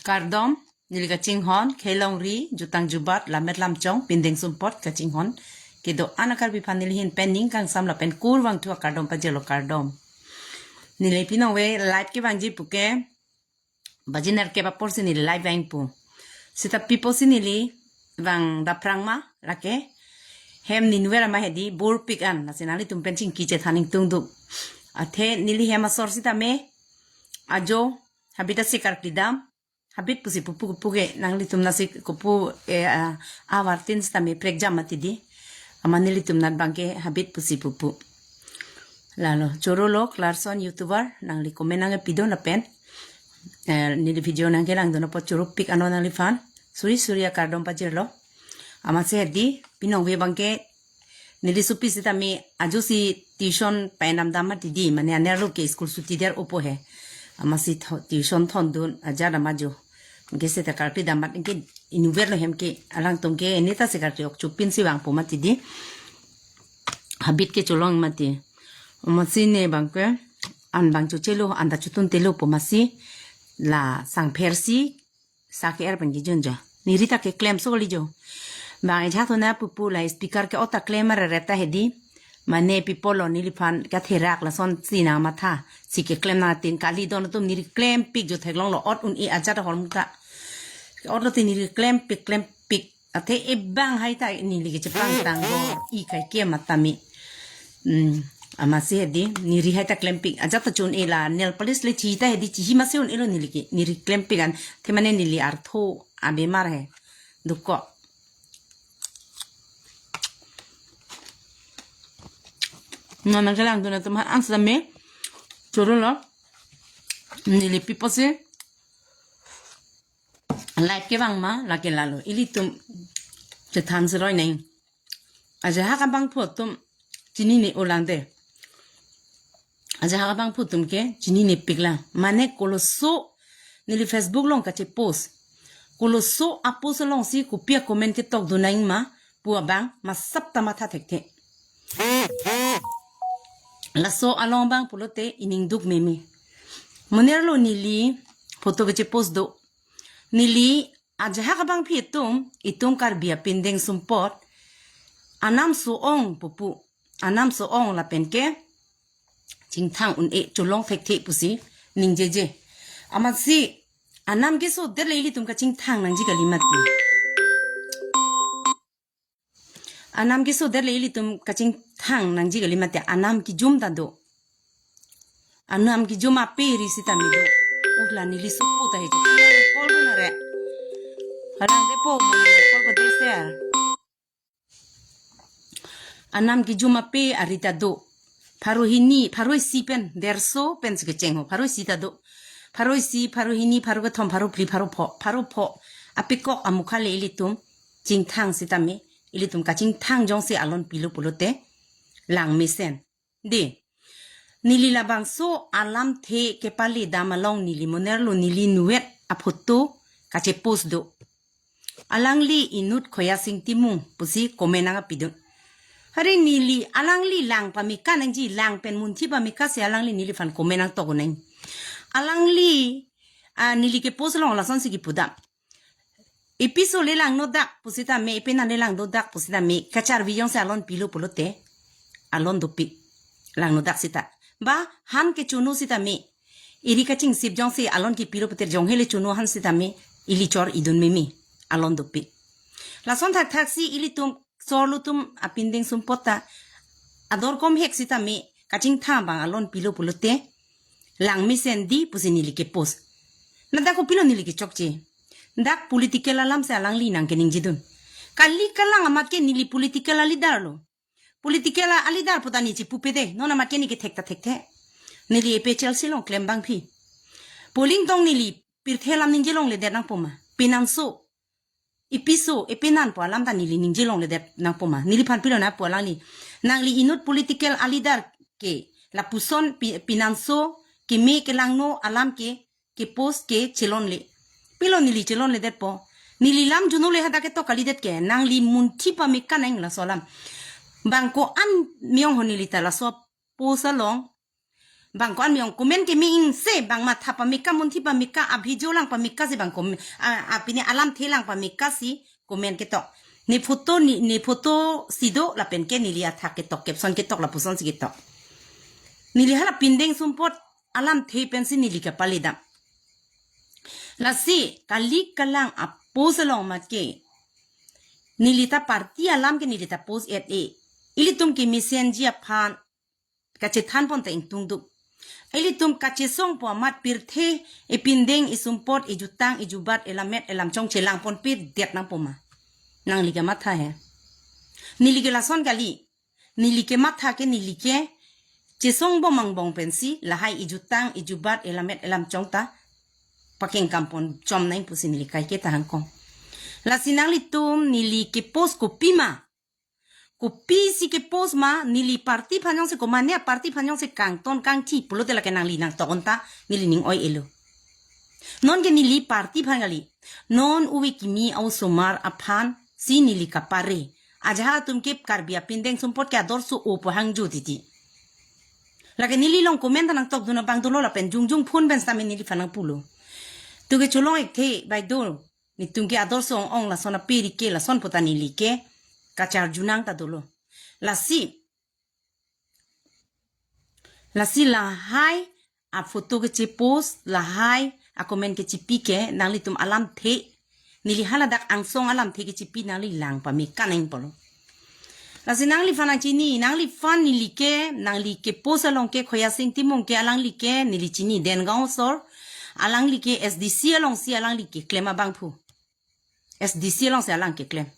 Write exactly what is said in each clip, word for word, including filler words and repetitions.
Kardom, neli kachinghon, khelongri, jutang jubat, lammet lamchong, pindeng sumpot kachinghon. Kedo-an a-Karbi aphan neli ahin pen ning kangsam lapen kurvangthu akardom pajirlo, kardom. Neli pinong ave live kevangji puke, baji nerkep apor si neli live vangpo. Seta pi apotsi neli vang daphrang ma, lake hem ninver ama hedi, burpik an, lasi nanglitum pen chingki chethan ingtungduk. Athe neli hem asor sitame, ajo, habit asi karkli dam, habit pusi pupu puke, nanglitum nasi kopu, eh, ah, avartin sitame prekjam mati di. Ama nelitum nat abangke habit pusi pupu. Lalo, chorolo, Clarkson YouTuber, nangli comment nangkepidun lapen, eh, neli video nangkelangdun apot choropik ano nangliphan. Suri suri akardom pajirlo. Amatsi hedi, pinong ave abangke, neli sopi sitame ajo si tuition pa-endam dam mati di, mane anerlo ke school suti der opo he. Amatsi tho-, tuition thondun ajat ama jo. Anke seta karkli dam mat anke inverlo hem ke, alangtum ke neta si karkli ok chupin si vangpo mati di. Habit kecholong mati. Amatsi ne abangke, an abang chochelo, an ta chotuntelo pu amatsi, la sangpher si, sa ke-er pen kejun jo. Neri ta keklem so kali jo. Bang ejak thona pupu la speaker ke-ot ta klem areret ta hedi. Mane pi apotlo neliphan katherak lasonsi nangmatha. Si keklem nangtin kali, don atum neri klempik jo, theklonglo, ot un-e ajat ahormu ta. Ot lote neri klempik, klempik. Athe ebang hai ta neli kechepangtang bor-i kaike matame. Hmm, amatsi hedi, neri hai ta klempik. Ajat ta chun-e la, nail polish le chihi ta hedi, chihi masi un-elo neli ke. Neri klempik an, athe mane neli artho abemar he. Dukko. Non nangkelangdun atum an sitame, chorolo. Neli pi apotsi live kevang ma, lake lalo. Ilitum chethan seroi neng. Ajahak abangphu atum chinine ulang de. Ajahak abangphu atum ke chininepik lang. Mane koloso neli Facebook along kachepost. Koloso apost alongsi kopi acomment ketokdun nang ma pu abang masap ta matha thekthe. Laso along abang pulote ining duk meme. Monerlo neli photo kachepost do. Neli ajahak abangpi atum, itum Karbi apindeng sumpot, anam so-ong pupu, anam so-ong lapen ke chingthang un-e, cholong thekthe pusi ningjeje. Amatsi anam keso det le ilitum kachingthang nangji kali mati. Anam keso det le ilitum kachingthang nangji kali mati, anam kejum ta do. Anam kejum ape ri sitame do. Ula neli supu ta hejo. Call ko nare. Halang depo, call ko deser. Anam kejum ape ari ta do. Pharo hini, pharo isi pen, derso pen si kecheng ho. Pharo isi ta do. Pharo isi, pharo hini, pharo kethom, pharo phli, pharo pho, pharo pho. Apekok amukha le ilitum chingthang sitame, ilitum kachingthang jongsi alon pilo pulote langmesen. De, neli labangso alamthe kepale dam along neli monerlo neli nuet aphoto kachepost do. Alangli inut Khoya Sing Timung pusi comment nangkepidun. Hari neli alangli lang pameka nangji, lang pen munthi pameka si alangli neliphan comment nangtok nang. Alangli, ah, neli kepost along lasonsi kipu dam. Ipiso le langno dak pusitame, ipenan le langno dak pusitame, kacharvi jongsi alon pilo pulote, alon dopik. Langno dak sita. Ba, han kechono sitame, eri kachingsip jongsi alon kepilo puter jong hele chono han sitame, ili chor-idun meme, alon dopik. Lason thakthak si ilitum, sorlo atum apindeng sumpot ta ador komhek sitame, kachingthang abang alon pilo pulote langmesen di pusi neli kepost. Na dak kopilo neli kechokche? Dak political alam si alangli nangkeningjedun. Kali kalang amat ke neli political a-leader lo. Political a-leader puta ne chipupede. Non amat ke ne kethek ta thekthe. Neli APHLC along klem abangpi. Polling tong neli pirthe alam ningje longledet nangpo ma. Pinanso. Ipiso, ipenan pu alam ta neli ningje longledet nangpo ma. Neliphan pilo na pu alangli. Nangli inut political a-leader ke lapuson pi-, pinanso, keme kelangno alam ke, kepost ke chelonle. Pilo neli chelonledetpo? Neli lam juno le hadak ketok kalidet ke. Nangli munthi pameka nang laso alam. Bang ko-an me-ong ho neli ta laso post along Bang ko-an me ong, comment keme ingse, bang matha pameka, munthi pameka, a video lang pameka si bang kom-, a, a pini alamthe lang pameka si comment ketok. Ne photo, ne, ne photo si do lapen ke neli athak ketok, caption ketok, lapuson si ketok. Neli hala pindeng sumpot alamthe pensi neli kapalidam. Lasi kali kalang a post along mat ke neli ta party alam ke neli ta post et e. Ilitum kemesenji aphan kachethan pon ta ingtungduk. Ilitum kachesong po amat pirthe, ipindeng, isumpot, ijutang, ijubat, ilamet, ilamchong chelang ponpe det nangpo ma? Nangli kamatha he. Neli ke lason kali. Neli kematha ke neli kechesong bom angbong pensi lahai ijutang, ijubat, ilamet, ilamchong ta pakengkam pon chom nang pusi neli kaike ta hangkong. Lasi nanglitum neli ke post kopi ma? Kopi si ke post ma, neli party aphan jongsi, komane a party aphan jongsi kangton kangthi pulote lake nangli nangtok un ta neli ning oi-elo. Non ke neli party aphan kali. Non ove kimi a-osomar aphan si neli kapare. Ajahak atum ke Karbi apindeng sumpot ke ador so-o pu hangjo titi. Lake neli along comment ta nangtokdun abang dolo lapen jongjong phone pen sitame neliphan nangpulo. Tu ke cholong ekthe bai do. Netum ke ador so-ong ong lason aperi ke lason puta neli ke kacharjunang ta dolo. Lasi, lasi lahai a photo keche post, lahai a comment kechepi ke nanglitum alamthe, neli haladak angsong alamthe kechepi nangli lang pameka nangpo lo. Lasi nangliphan nangchini, nangliphan neli ke, nangli ke post along ke Khoyasing Timung ke alangli ke neli chini, Dengaon asor, alangli ke S D C alongsi alangli keklem abangphu. S D C alongsi alang keklem.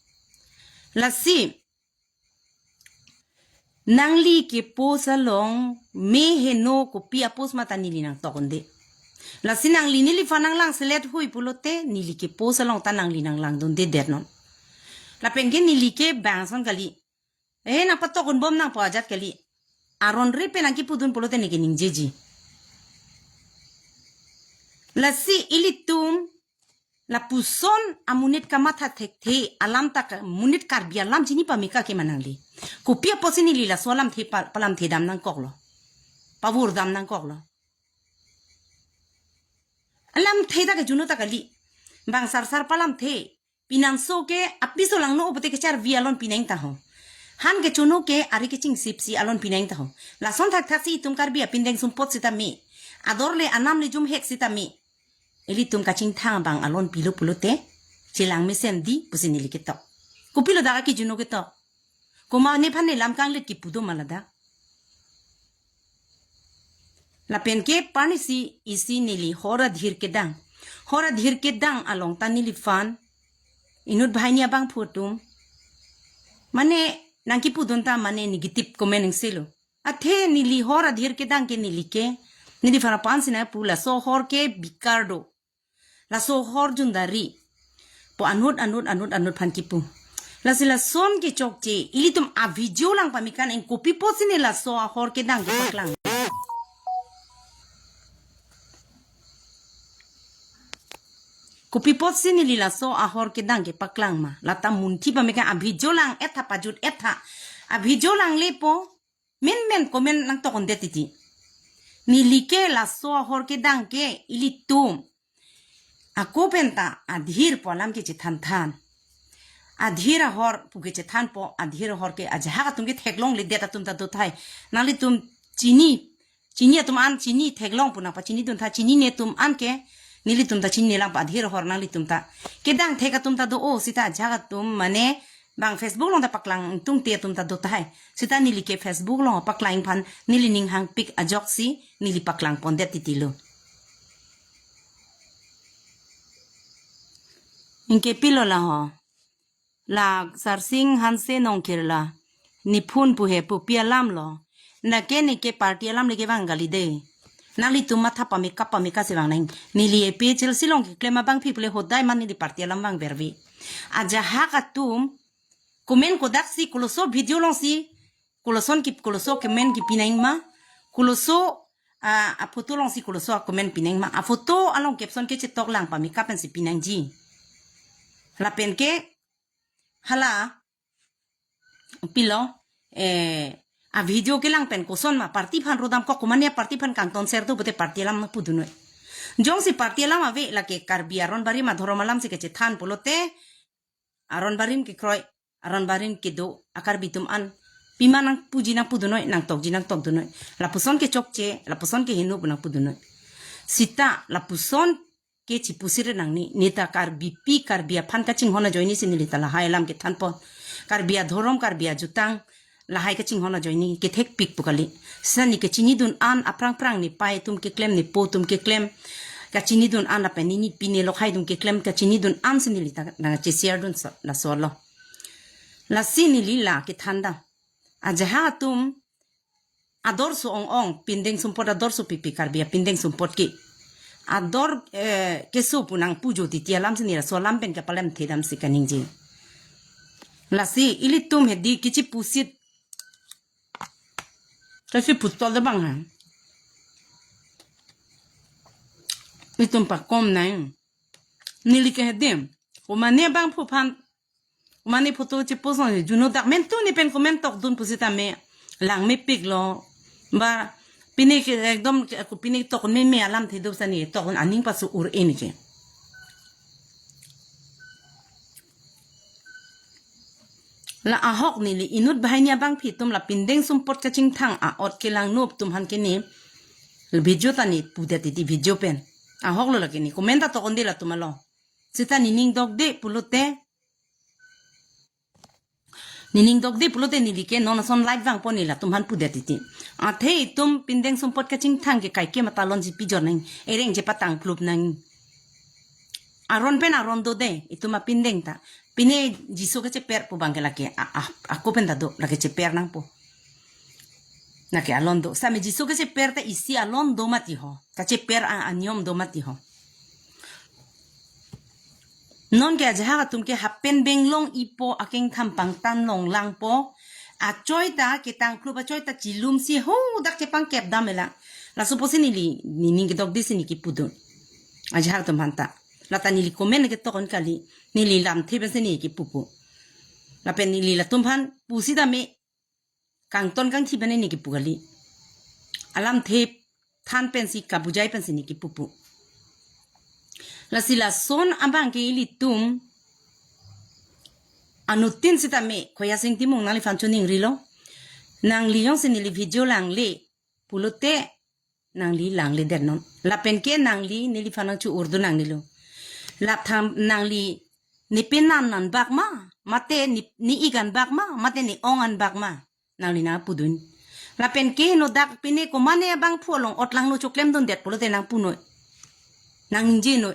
Lasi nangli ke post along me heno kopi a post ma ta neli nangtok un-e. Lasi nangli neliphan nanglang selet hui pulote neli ke post along ta nangli nanglangdunde det non. Lapen ke neli ke bang ason kali. Eh, nangpatok un bom nangpo ajat kali. Aron re pen nangkipudun pulote neke ningjeji. Lasi ilitum lapuson amonit kamatha thekthe alam ta ka-, monit Karbi alam chini pameka ke ma nangli? Kopi apotsi neli laso alamthe pa-, palamthe dam nangkoklo, pavur dam nangkoklo? Alamthe ta ke juno ta kali. Bang sarsar palamthe. Pinangso ke apiso langno pulote kecharvi alon pinang ta ho. Han kechono ke ari kechingsip si alon pinang ta ho. Lason thakthak si itum Karbi apindeng sumpot sitame, ador le anam le jumhek sitame, ilitum kachingthang abang alon pilo pulote chelang mesen dei pusi neli ketok. Kopilo dak akejuno ketok? Komat nephan nelam kanglit kipu do ma ladak? Lapen ke parnisi isi neli hor adhir kedang. Hor adhir kedang along ta neliphan inut banghini abangphu atum, mane nangkipudun ta mane negative comment ingselo. Athe neli hor adhir kedang ke neli ke, neliphan aphan si nangpu laso hor ke bikar do. Laso hor jundari pu anut anut anut anut aphan kipu. Lasi lason kechokche, ilitum a video lang pameka nang, kopi apotsi ne laso ahor kedang ke paklang? Kopi apotsi neli laso ahor kedang ke paklang ma? Lata munthi pameka, a video lang et tha, pajut et tha. A video lang lepo, menmen comment nangtok un-e titi. Neli ke laso ahor kedang ke ilitum ako penta adhir pu alam kechethan than. Adhir ahor pu kechethanpo, adhir ahor ke ajahak atum ke theklongledet atum ta do tahai. Nanglitum chini, chini atum an chini, theklong pu nangpachinidun tha, chinine atum an ke nelitum ta chininelang pa adhir ahor nanglitum ta. Kedang thek atum ta do-o, sita ajahak atum mane bang Facebook along ta paklang tungte atum ta do tahai. Sita neli ke Facebook along paklang aphan neli ning hangpik ajoksi neli paklang pondet titilo. Neke pilo la ho? La Sarsing Hanse Nongkhir la. Nephun pu he pu pi alam lo? Neke neke party alam le kevang kali dei. Nanglitum matha pameka pameka si vang nang. Neli A P H L C along keklem abangpi pule hodai man neli party alam vang verve. Ajahak atum comment kodaksi, koloso video alongsi koloson kip, koloso comment kipi nang ma, koloso a, a photo alongsi koloso a comment pi nang ma, a photo along caption kechetok lang pameka pensi pi nangji. Lapen ke hala pilo, eh, A video kelang pen koson ma party aphan rodam kok, komane party aphan kangton ser do pute party alam nangpudun noi. Jongsi party alam ave, lake Karbi aron barim adhorom alam si kachethan pulote, aron barim kekroi, aron barim kedo a Karbi atum an pima nangpuji nangpudun noi, nangtokji nangtokdun noi. Lapuson kechokche, lapuson keheno pu nangpudun noi. Sita lapuson ke chipusir nangne, neta Karbipi, Karbi aphan kachinghon ajoine si neli ta lahai alam kethanpon. Karbi adhorom, Karbi ajutang, lahai kachinghon ajoine kethekpik pu kali. Sani kachinidun an aphrang phrang nepei atum keklem, nepo atum keklem, kachinidun an lapen nini pine lokhai atum keklem, kachinidun an si neli ta nangcheshare dun so, laso lo. Lasi neli la kethan dam. Ajahak atum ador so ong ong, pindeng sumpot ador so pipi, Karbi apindeng sumpot ke. Ador, eh, keso pu nangpujo titi alam si neli laso alam pen kapalemthe dam si kaningje. Lasi ilitum hedi kechipusit kasi putol da bang ha. Itum pakom nang. Neli ke hedi. Komane bangphu aphan, komane photo chipost nang, juno dak men tu ne pen comment tokdun pusitame langmepiklo. Ba pine ke ekdom ke, ako pine tokmeme alamthe do sani tokdun aning pasu ur-e neke. La ahok neli inut banghini abangphi atum la pindeng sumpot kachingthang a-ot kelang nop atum aphan ke ne video ta ne pudet titi video pen. Ahok lo lake ne comment ta tokon de latum along. Sita nening dokde pulote, nening dokde pulote neli ke non ason live vangpon, neli latum aphan pudet titi. Athe itum pindeng sumpot kachingthang ke kaike matalon si pijor nang, ereng chepatangklup nang. Aron pen aron do de, itum apindeng ta. Pine Jisu kecheper pu bang ke lake, a, a, ako pen ta do, lake cheper nangpo. Lake alon do. Same Jisu kecheper ta isi alon do mati ho. Kacheper a, aniom do mati ho. Non ke ajahak atum ke hapen benglong ipo, akengtham pangtan longlangpo. Achoi ta ketangklup achoi ta chilum si ho dak chepangkep dam ela. Laso pusi neli, nening kedokde si ne kepudun. Ajahak atum aphan ta. Lata neli comment ketokon kali. Neli lamthe pensi ne kepupo. Lapen neli latum aphan pusitame kangton kangthi pen ne kepu kali. Alamthe than pensi kabujai pensi ne kepupo. Lasi lason abang ke ilitum anuttin sitame Khoyasing Timung nangliphan choningrilo. Nangli jongsi neli video langle pulote nangli langledet non. Lapen ke nangli neliphan nangcho-urdun nangnelo. Laptham nangli ne penan anbak ma, mate ne, ne-ik anbak ma, mate ne-ong anbak ma, nangli nangpudun. Lapen ke no dak pine komane abangphu along otlangno choklemdundet pulote nangpu noi. Nangningje noi.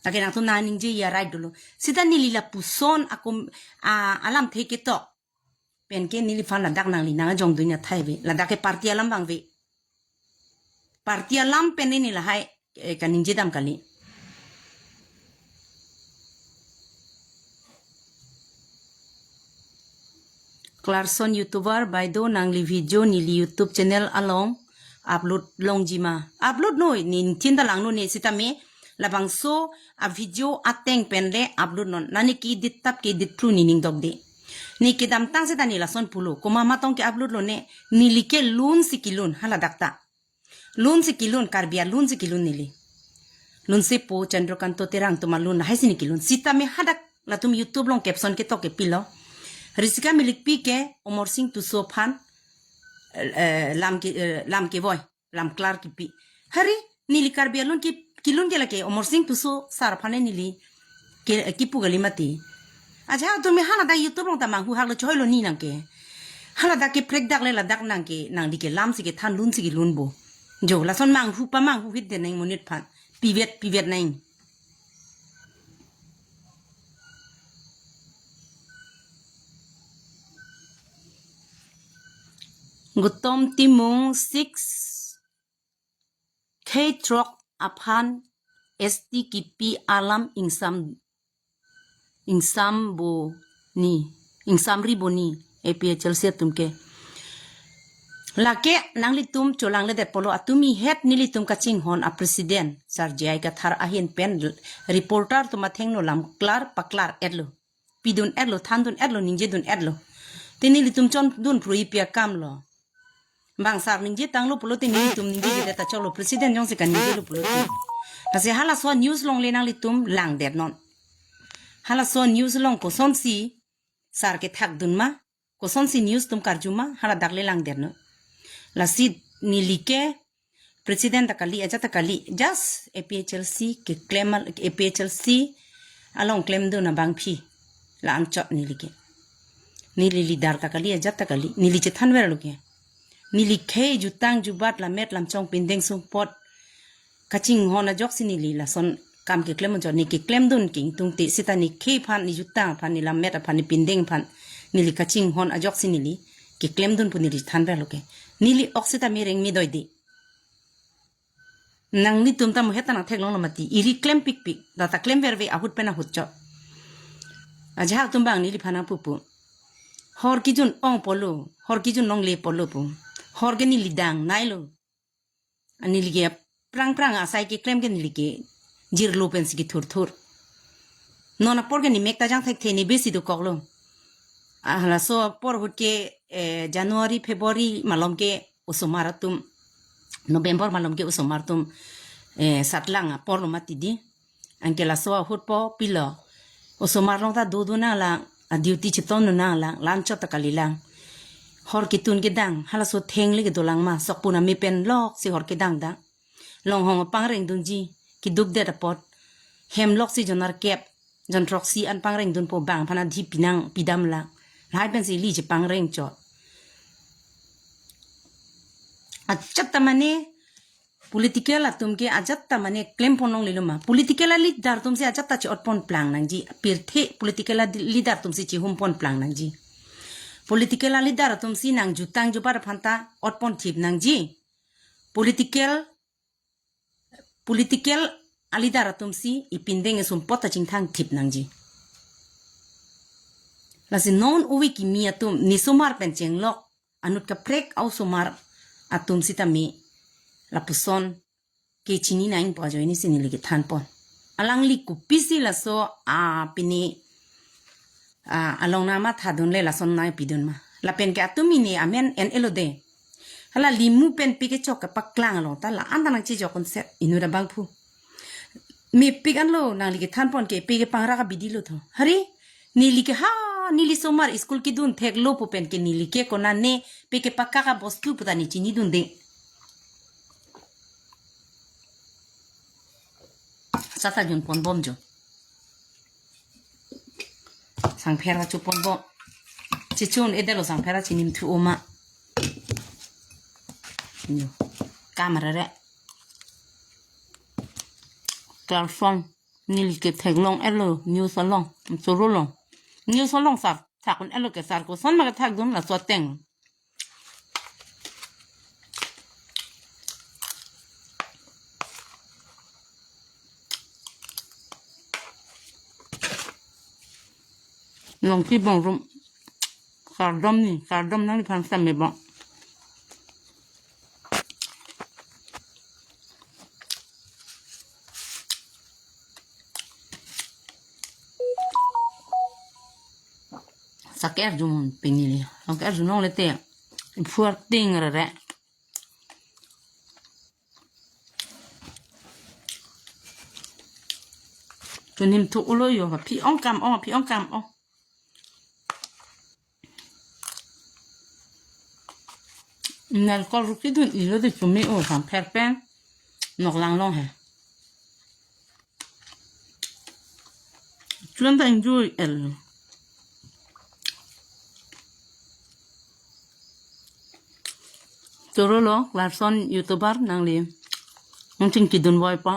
Lake nangtum nangningje ya right dolo. Sita neli lapuson akom, a, alamthe ketok pen ke neliphan ladak nangli nangajongdun athai ave. Ladak ke party alam abang ave. Party alam pen ne lahai, eh, kaningje dam kali. Clarkson YouTuber, baido nangli video neli YouTube channel along upload longji ma? Upload noi, ne ningthin ta langno ne sitame labangso a video ateng pen le upload non. Nani ke-edit tap ke-edit phru nening dokde. Ne kedamtang sita ne lason pulo. Komat ma tong ke-upload lone, neli ke lun si kelun, haladak ta. Lun si kelun, Karbi alun si kelun neli. Lunsepo Chandrakanta Terang atum alun lahai si ne kelun. Sitame hadak latum YouTube along caption ketok ke pilo. Risika Milikpi ke Amarsing Tisso aphan, eh, lam ke, eh, lam kevoi, lam klar kipi. Hari, neli Karbi alun ke, kelun ke lake Amarsing Tisso sar aphan neli ke, kipu kali mati. Ajahak atum haladak YouTube along ta manghu haklo choilo ne nang ke. Haladak ke prekdak le ladak nang ke, nangli ke lam si kethan, lun si kelun bo. Jo, lason manghu pamanghuhit de nang monit aphan. Pivet, pivet nang. Gautam Timung six, khei throk aphan S T kipi alam ingsam, ingsam bo ni, ingsamri bo ni, A P H L C atum ke. Lake nanglitum cholangledet pulo, atumi het nelitum kachinghon a president, Sar J I Kathar ahin pen reporter atum athengno lam klar paklar-etlo. Pidun-etlo, thandun-etlo, ningjedun-etlo. Te nelitum chondun phrui pi akam lo. Bang sar ningje tanglo pulote nelitum ningjejedet ta choklo, president jongsi kaningje lo pulote. Lasi halaso news longle nanglitum langdetnon. Halaso news along kosonsi sar kethakdun ma, kosonsi news atum karju ma, hala dak le langdetnon. Lasi neli ke president ta kali, ajat ta kali, just A P H L C keklem al-, A P H L C along klemdun abangphi la-anchot neli ke. Neli leader ta kali, ajat ta kali, neli chethanver lo ke. Neli khei jutang jubat lammet lamchong pindeng sumpot kachinghon ajoksi neli lason kam keklem anchot, ne keklemdun ke ingtungte seta ne khei aphan, ne jutang aphan, ne lammet aphan, ne pindeng aphan neli kachinghon ajoksi neli keklemdun pu neli thanver lo ke. Neli ok seta mereng me doide. Nanglitum ta muhet ta nangtheklonglo mati. Eri klempikpik, data klemverve ahut pen ahut chot. Ajahak atum bang neliphan nangpupu. Hor kejun ong polo, hor kejun longle polo pu. Hor ke neli dang nailo. Neli ke prang prang asai keklem ke neli ke jirlo pensi kethurthur. Non apor ke ne mek ta jang thekthe, ne besi dokoklo. Ah, laso apor ahut ke, eh, January, February malom ke osomar atum, November malom ke osomar atum, eh, satlang apor lo mati di. Anke laso ahut po pilo. Osomar along ta dodo nanglang, a duty chetongdun nanglang, la-anchot ta kalilang. Hor ketun kedang, halaso theng le kedolang ma, sokpun ame pen loksi hor kedang dang. Longhong apangrengdunji, kedukdet apot. Hem loksi jon arkep, jon throksi an pangrengdunpo, bang aphan adhi pinang pidamlang. Lahai pensi ili chepangreng chot. Ajat ta mane political atum ke ajat ta mane klempon longlelo ma. Political aleader atumsi ajat ta che-otpon plang nangji. Pirthe political aleader atumsi chehum pon plang nangji. Political aleader atumsi nangjutang jubat aphan ta otpon thip nangji. Political, political aleader atumsi ipindeng isumpot ta chingthang thip nangji. Lasi non ove kimi atum ne osomar pen chenglok anut kaprek a-osomar atum sitame lapuson kechini nangpo ajoine si neli kethanpon. Alangli kopisi laso a pini, a, along nangmathadunle lason nangpidun ma. Lapen ke atum ini amen en-elo de. Hala limu pen pe kechok kepaklanglo ta la-an ta nangchejok konset inut abangphu. Mepik anlo nangli kethanpon ke pe kepangrak abidi lo tho. Hari, neli ke ha, neli osomar school kedun theklo pu pen ke neli ke konane pe kepakak abostu pu ta ne chinidunde. Sar ta junponbom jo. Sangpher ta chuponbom. Chechun-edetlo sangpher ta chinimthu oma. Yo. Kamera re. Klarson. Neli ketheklong-etlo news along. Chorolo. News along sar thak-un-etlo ke sar koson ma kethakdun laso ateng. Longki bongrum kardom ni, kardom nangliphan sitame bong. Sake arjun pini li. Sake arjun longle te. Phuar ting rere. Chunim thu ulo yo, phi ong kam ong, phi ong kam ong. Narkol ruki dun ilo de chumi o sangpher pen. Noklang long he. Chuan ta enjoy el. Chorolo, Larson YouTuber nangli. Nangchingkidun voi po.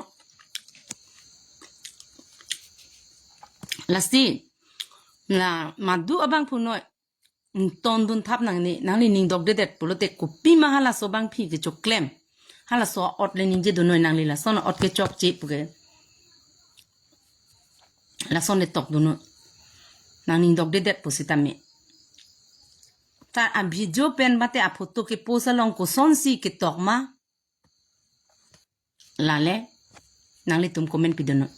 Lasi, la madu abangphu noi. Ingtondun thap nangne, nangli ning dokdedet pulote kopi ma halaso abangphi kechoklem. Halaso ot le ningjedun noi nangli lason ot kechokche pu ke. Lason le tokdun noi. Nang ning dokdedet pusitame. Ta a video pen mate a photo ke post along kosonsi ketok ma. Lale, nanglitum comment pidun noi.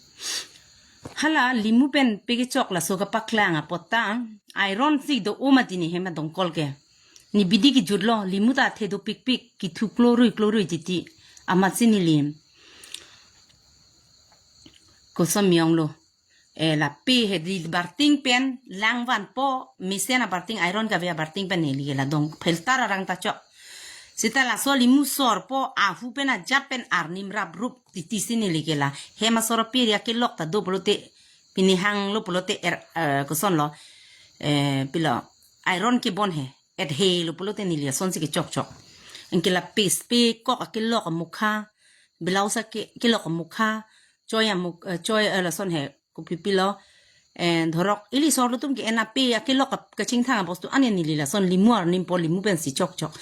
Hala limu pen pekechok laso kapaklang apot ta, iron si do-o mati ne hem adongkol ke. Ne bidi kejutlo, limu ta athe dopikpik, kethu klorui klorui titi. Amatsi neli koson miyong lo. Eh, lape he di barting pen langvanpo, mesen abarting, iron kave abarting pen neli ke la dong filter arang ta chok. Seta laso limu sorpo, ahu pen ajat pen arnam raprup titi si neli ke la. Hem asor ape ri akelok ta do pulote, pini hanglo pulote er, eh, kosonlo, eh, pilo, iron kebon he, et he lo pulote neli asonsi kechokchok. Anke la pes pe kok akelok amukha, blouse ake, kelok amukha, choi amuk, eh, choi, eh, lason he, kopi pilo, eh, dhorok, ili sorlo atum ke-en ape akelok ap-, kachingthang abostu an neli lason limu arnampo, limu pensi chokchok.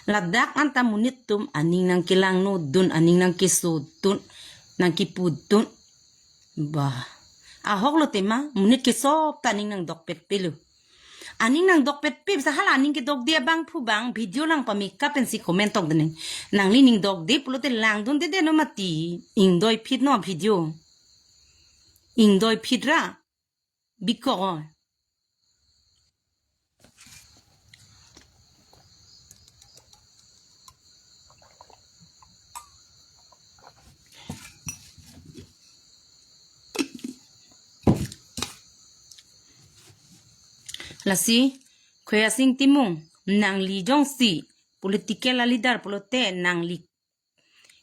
Ladak anta monit atum aning nangkelangno dun, aning nangkesodun, nangkipudun. Bah. Ahok lo tema, monit kesop ta aning nangdokpet pelo. Aning nangdokpet pe, bisa hala aning kedokde abangphu abang, video lang pameka pensi comment tokdun nang. Nangli ning dokde pulote langdundedet non mati, ingdoi phit non video. Ingdoi phit ra, bikok o. Lasi, Khoi Asing Timung, nangli jongsi political a leader pulote nangli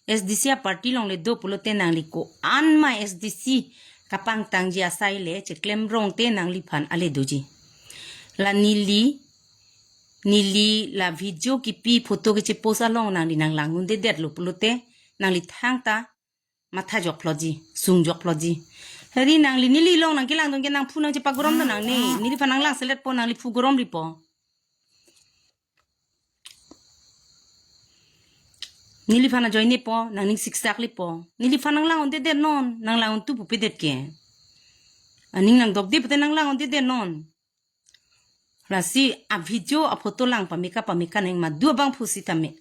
S D C a party along le do pulote nangli ko-an ma S D C kapangtangji asai le cheklem rong te nangliphan ale doji. La neli, neli la video kipi photo kechepost along nangli nanglangdundedetlo pulote nangli thangta matha jokloji, sung jokloji. Hari nangli neli along nangkelangdun ke nangphu nangchepagoromdun nangne, neliphan nanglangseletpo, nangli phu goromripo. Neliphan ajoinepo, nangning siksak lipo. Neliphan nanglangdundedet non, nanglang-un tu pupedet ke. Aning nangdokde pute nanglangdundedet non. Lasi a video a photo lang pameka pameka nang madu abangphu sitame.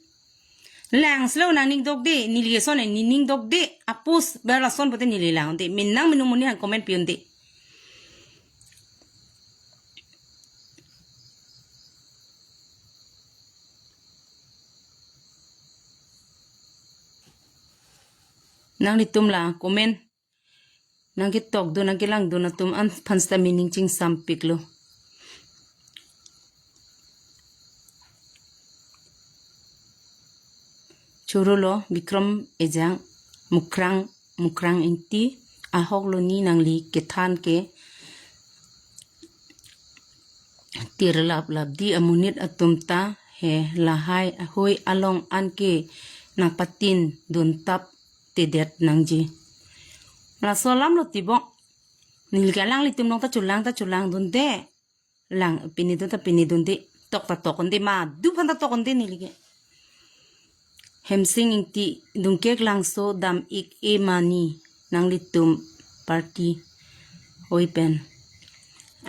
Langselo nangning dokde, neli eson nening dokde, a post ber lason pute neli langde. Menang menung monit aphan comment pi-unde. Nanglitum la comment nangketokdun, nangkelangdun atum aphan sita nening chingsampiklo. Chorolo Bikrom Ejang, Mukrang, Mukrang Ingti, ahok lo ne nangli kethan ke tirlap lapdi amonit atum ta he lahai ahoi along anke nangpatinduntaptedet nangji. Laso alam lo tibok. Neli ke alanglitum along ta cholang ta cholangdunde. Lang pini dun ta pini dunde. Tok ta tokdunde, madu aphan ta tokdunde neli ke. Hemsing Ingti, Dungkek Langso dam-ik e mani nanglitum party oi pen.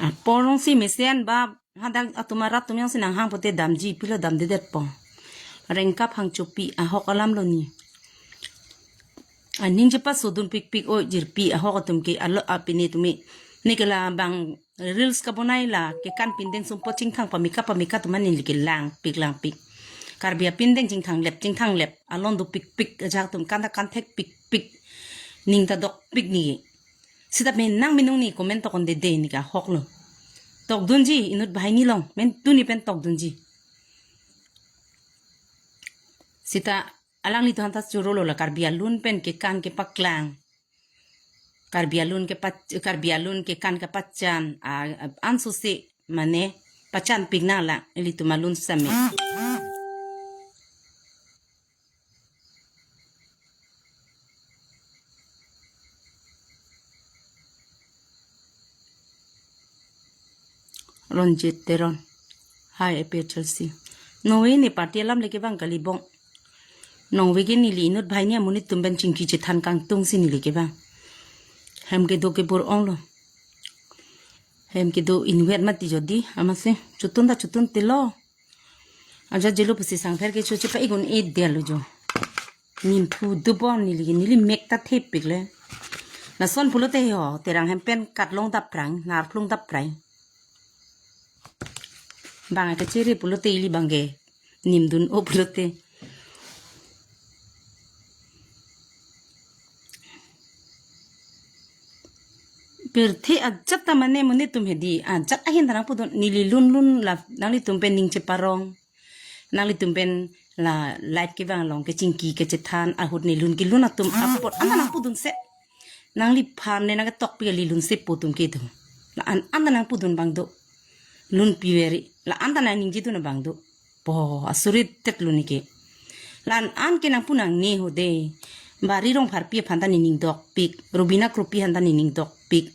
Apor jongsi mesen ba hadak atum arat atum jongsi nanghang pute damji, pilo damdedetpo. Rengkap Hangchopi, ahok alam lo ne. Aning chepasodunpikpik o jirpi ahok atum ke, alo apini tumi. Ne ke labang reels kabonai la kekan pindeng sumpot chingthang pameka pameka atum an neli ke langpik langpik. Karbi apindeng chingthanglep chingthanglep alon dopikpik, ajahak atum kan ta kanthekpikpik, ning ta dokpik ne. Sita menang menung ne comment tokdundede, ne ke ahok lo. Tokdunji inut banghini along, men tuni pen tokdunji. Sita alanglitum aphan ta chorolo la Karbi alun pen kekan kepaklang. Karbi alun kepa-, Karbi alun kekan kepachan, a, a, ansose mane pachanpik nang la ilitum alun sitame. Ronjit Teron. Hi, A P H L C. Nonve ne party alam le kevang kali bong. Nonve ke neli inut banghini amonit atum pen chingki chethan kangtung si neli kevang. Hem kedo kebor-ong lo. Hem kedo inutvet mati jodi, amatsi chotun ta chotuntelo. Aja jelo pusi sangpher kecho chepa-ik un-edetlo jo. Nimphu dobom neli ke, neli mek ta thepik le. Lason pulote ho, Terang hem pen katlong dap prang, nar klung dap prang. Bang kachere pulote ili bangke nimdun-o pulote. Pirthe ajat ta mane monit atum hedi, ajat ahin ta nangpudun, neli lun lun la nanglitum pen ning cheparong. Nanglitum pen la live kevang along kechingki kechethan ahut ne lun kelun atum apot an ta nangpudunse. Nangliphan ne nangketokpi kali lunse po atum ke do. La-an an ta nangpudun abang do. Lun piveri. La-an ta nangningjedun abang do. Po, asurit tet lun ke. La-an an ke nangpu nangne ho de. Bari Rongpharpi aphan ta nening dokpik. Rubina Kropi aphan ta nening dokpik.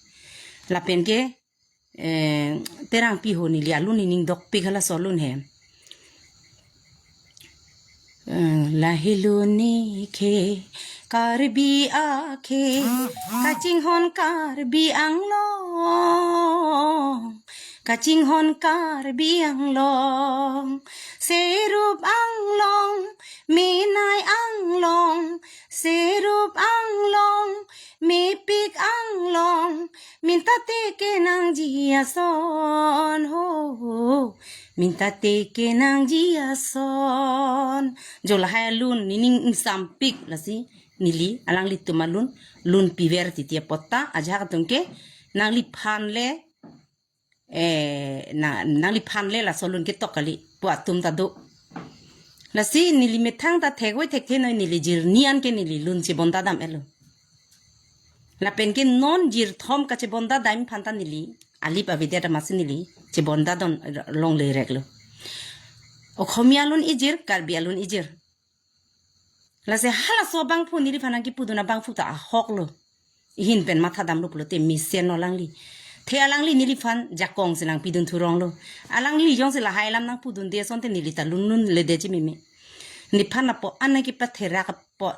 Lapen ke, eh, Terangpi ho neli alun nening dokpik, halaso alun he. Eh, lahelo ne ke Karbi akhei, kachinghon Karbi Anglong, kachinghon Karbi Anglong, serup Anglong, menai Anglong, serup Anglong, mepik Anglong, minta te kenangji ason ho, minta te kenangji ason. Jo lahai alun nening ingsampik lasi neli alanglitum alun lun piver titi apot ta ajahak atum ke nangliphan le, eh, na, nangliphan le laso alun ketok kali pu atum ta do. Lasi neli methang ta thekvoi thekthe noi, neli jirni an ke neli lun chebonda dam-etlo. Lapen ke non jirthom kachebonda dam aphan ta neli alip avedet amatsi neli chebonda dun longle reklo. Okhomia alun ijir, Karbi alun ijir. Lasi halaso abangphu neliphan nangkipudun abangphu ta ahoklo. Ihin pen matha damlo pulote mesen lo alangli. The alangli neliphan jakong si nangpidun thuronglo. Alangli jongsi lahai alam nangpudunde asonte neli ta lun lunledet chimeme. Nephan lapu-an nangkipatherak apot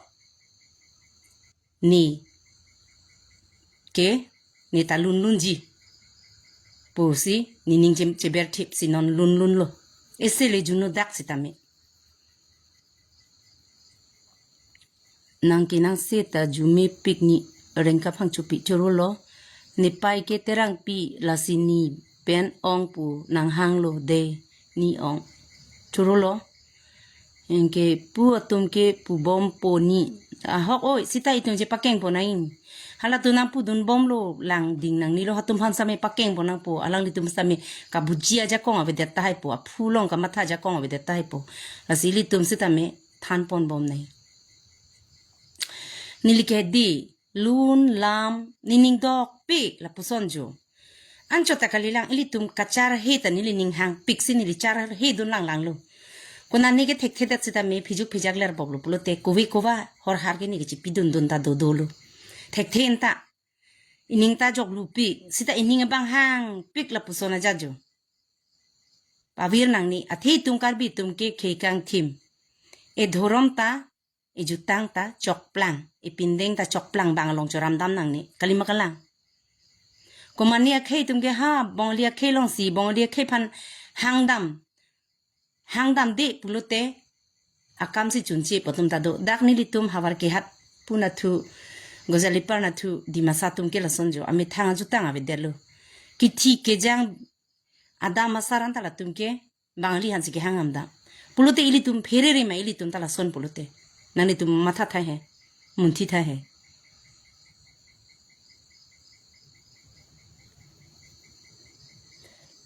ne ke ne ta lun lunji pusi nening che-, cheberthip si non lun lunlo. Isi le juno dak sitame. Nang kenangse ta jumepik ni rengkap hang chupi chorolo. Nepei ke Terangpi lasi ne pen ong pu nanghanglo de ne ong. Chorolo. Anke pu atum ke pubompo ne. Ahok oi, sita itum chepakengpo nang. Halatum nangpudunbomlo, langding nangnelo, hatum aphan same pakengpo nangpo, alanglitum same kabuji ajakong avedet tahai po, aphu along kamatha ajakong avedet tahai po. Lasi ilitum sitame thanponbom nang. Neli ke di, lun lam, nening dokpik lapuson jo. Anchot ta kalilang, ilitum kacharhe ta neli ning hangpik si neli charhedun langlanglo. Konane ke thekthedet sitame phijok phijak lerbomlo pulote kove kova horhar ke ne kechipidundun ta dodolo. Thekthe ta, ining ta joklupi, sita ining abang hangpik lapuson ajat jo. Pavir nangne, athe itum Karbi atum ke khei kangthim. E dhorom ta, e jutang ta chokplang, e pindeng ta chokplang bang along choramdam nangne, kalima kalang. Komane akhei atum ke ha, Bongali akhei alongsi, Bongali akhei aphan hangdam, hangdamde pulote, akam si chunche pu atum ta do. Dak nelitum havar kehat pu nathu, Gozalipar nathu, Dimasa atum ke lason jo, amethang ajutang avedetlo. Kithi kejang adam asar an ta latum ke Bangali aphansi kehang amda. Pulote ilitum pherere ma ilitum ta lason pulote. Nanglitum matha thai he. Munthi thai he.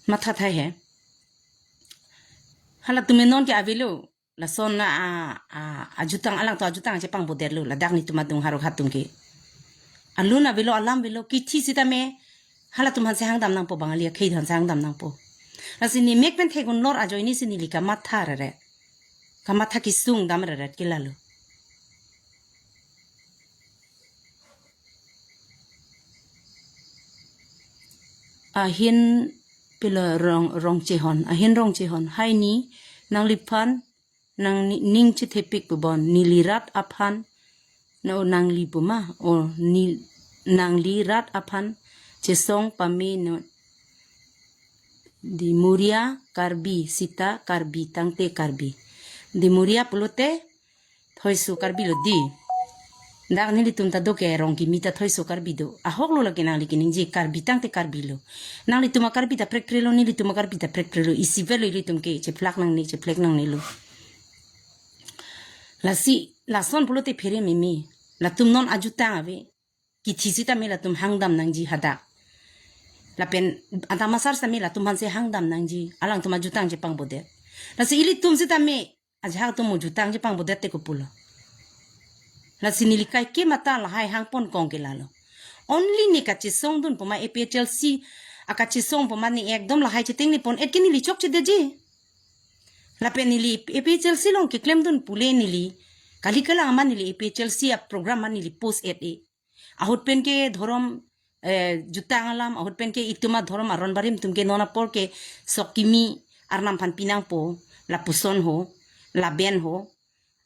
Matha thai he. Halatum non ke avelo. Lason na a, a, ajutang alang to ajutang chepangboderlo. Ladak netum adung harok hatum ke. Alun avelo, alam avelo, kithi sitame, halatum aphansi hangdam nangpo, Bangali akhei aphansi hangdam nangpo. Lasi ne mek pen thegun lor ajoine si neli kamatha rere. Kamatha kesung dam rere ke lalo. Ahin pila Rong, Rongchehon, ahin Rongchehon. Hai ne, nangliphan, nang ni-, ning chethepik pubon, neli rat aphan, no nangli puma, o ni-, nangli rat aphan, chesong pame no, Dimuria Karbi, sita Karbi, tangte Karbi. Dimuria pulote, thoisu Karbi lo di. Dak nelitum ta do ke rong kimi ta thoi so Karbi do. Ahok lo lake nangli keningje Karbi tangte Karbi lo. Nanglitum a Karbi ta prekpre lo, nelitum a Karbi ta prekpre lo. Isi vet lo ilitum ke cheplak nangne, cheplak nangne lo. Lasi, lason pulote phere meme. Latum non ajutang ave. Kithi sitame latum hangdam nangji hadak. Lapen Adam Asar sitame latum aphansi hangdam nangji. Alangtum ajutang chepangbodet. Lasi ilitum sitame ajahak atum mo jutang chepangbodet te kopulo. Lasi neli kaike mata lahai hangpon kong ke lalo. Only ne kachesong dun poma A P H L C akachesong poma ne ekdom lahai cheteng ne pon et ke neli chokchedetji. Lapen neli A P H L C along keklem dun pule neli kali kalang aman neli A P H L C a program aman neli post et e. Ahut pen ke dhorom, eh, jutang alam, ahut pen ke itum adhorom aron barim atum ke non apor ke sok kimi arnam aphan pinangpo, lapuson ho, laben ho,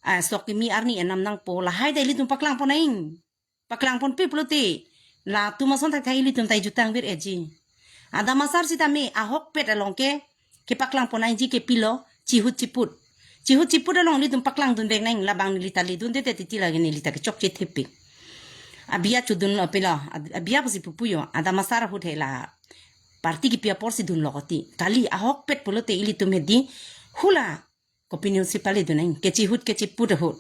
ah, sok kimi arni enam nangpo, lahai ta ilitum paklangpon aing. Paklangponpe pulote, latum ason thakthak ilitum ta jutang vir etji. Adam Asar sitame ahokpet along ke, kepaklang pon aiji ke pilo, chihut chiput. Chihut chiput along ilitum paklang dun vek nang, labang neli ta le dunde te titi lake neli ta kechokche thepik. Abia chodun lo pilo, ab-, abia pusi pupuyo, Adam Asar ahut he la party kipi aporsi dunlo koti. Kali ahokpet pulote ilitum hedi, hula, kopinyo si pale dun nang, kechihut kechiput ahut.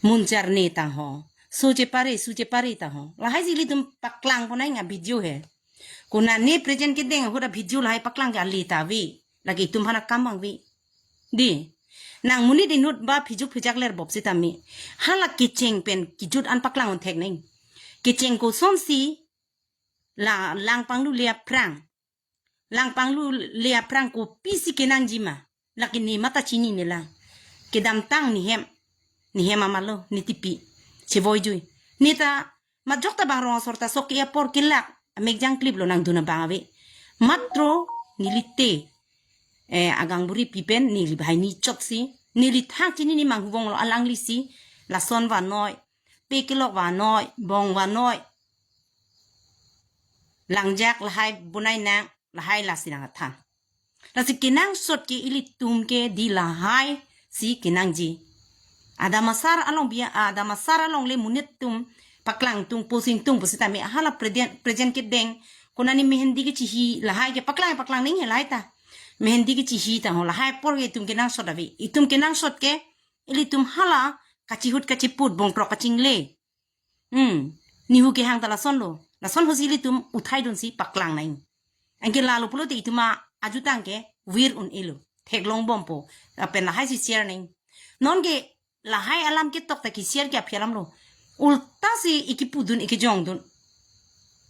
Munchar ne ta ho. Su chepare, su chepare ta ho. Lahai si ilitum paklang pon nang a video he. Konane present kedeng ahut a video lahai paklang ke ale ta ave. Lake itum aphan akam abang ave. Di. Nang monit inut ba phijuk phijak lerbop sitame. Hala kecheng pen kijut an paklang un thek nang. Kecheng kosonsi la lang panglu le aphrang. Lang panglu le aphrang kopisi kenangji ma. Lake ne mata chinine lang. Kedamtang ne hem. Ne hem amalo, ne tipi. Chevoijui. Ne ta majok ta bang rong asor ta sok ke apor kelak. Amek jangklip lo nangdun abang ave. Matro neli te, eh, agang buri pipen neli bahai ni chotsi. Neli thang chinine manghuvong lo alanglisi. Lason vanoi. Pe kelok vanoi. Bong vanoi. Langjak lahai bonai nang. Lahai lasi nang athan. Lasi kenangsot ke ilitum ke di lahai si kenangji. Adam Asar along bia, Adam Asar along le monit atum paklang tung, posing tung pusitame hala present, present kedeng. Konane mehendi kechihi lahai ke paklang, paklang nang he lahai ta. Mehendi kechihi ta ho lahai apor ke itum kenangsot ave. Itum kenangsot ke ilitum hala kachihut kachiput bongkrok kachingle. Hmm. Nihu kehang ta lason lo. Lason ho si ilitum uthai dunsi paklang nang. Anke lalo pulote itum ajutang ke vir un-elo. Theklong bompo. Lapen lahai si share nang. Non ke lahai alam ketok ta ke share ke aphi alam lo. Ulta si ikipu dun ikijong dun.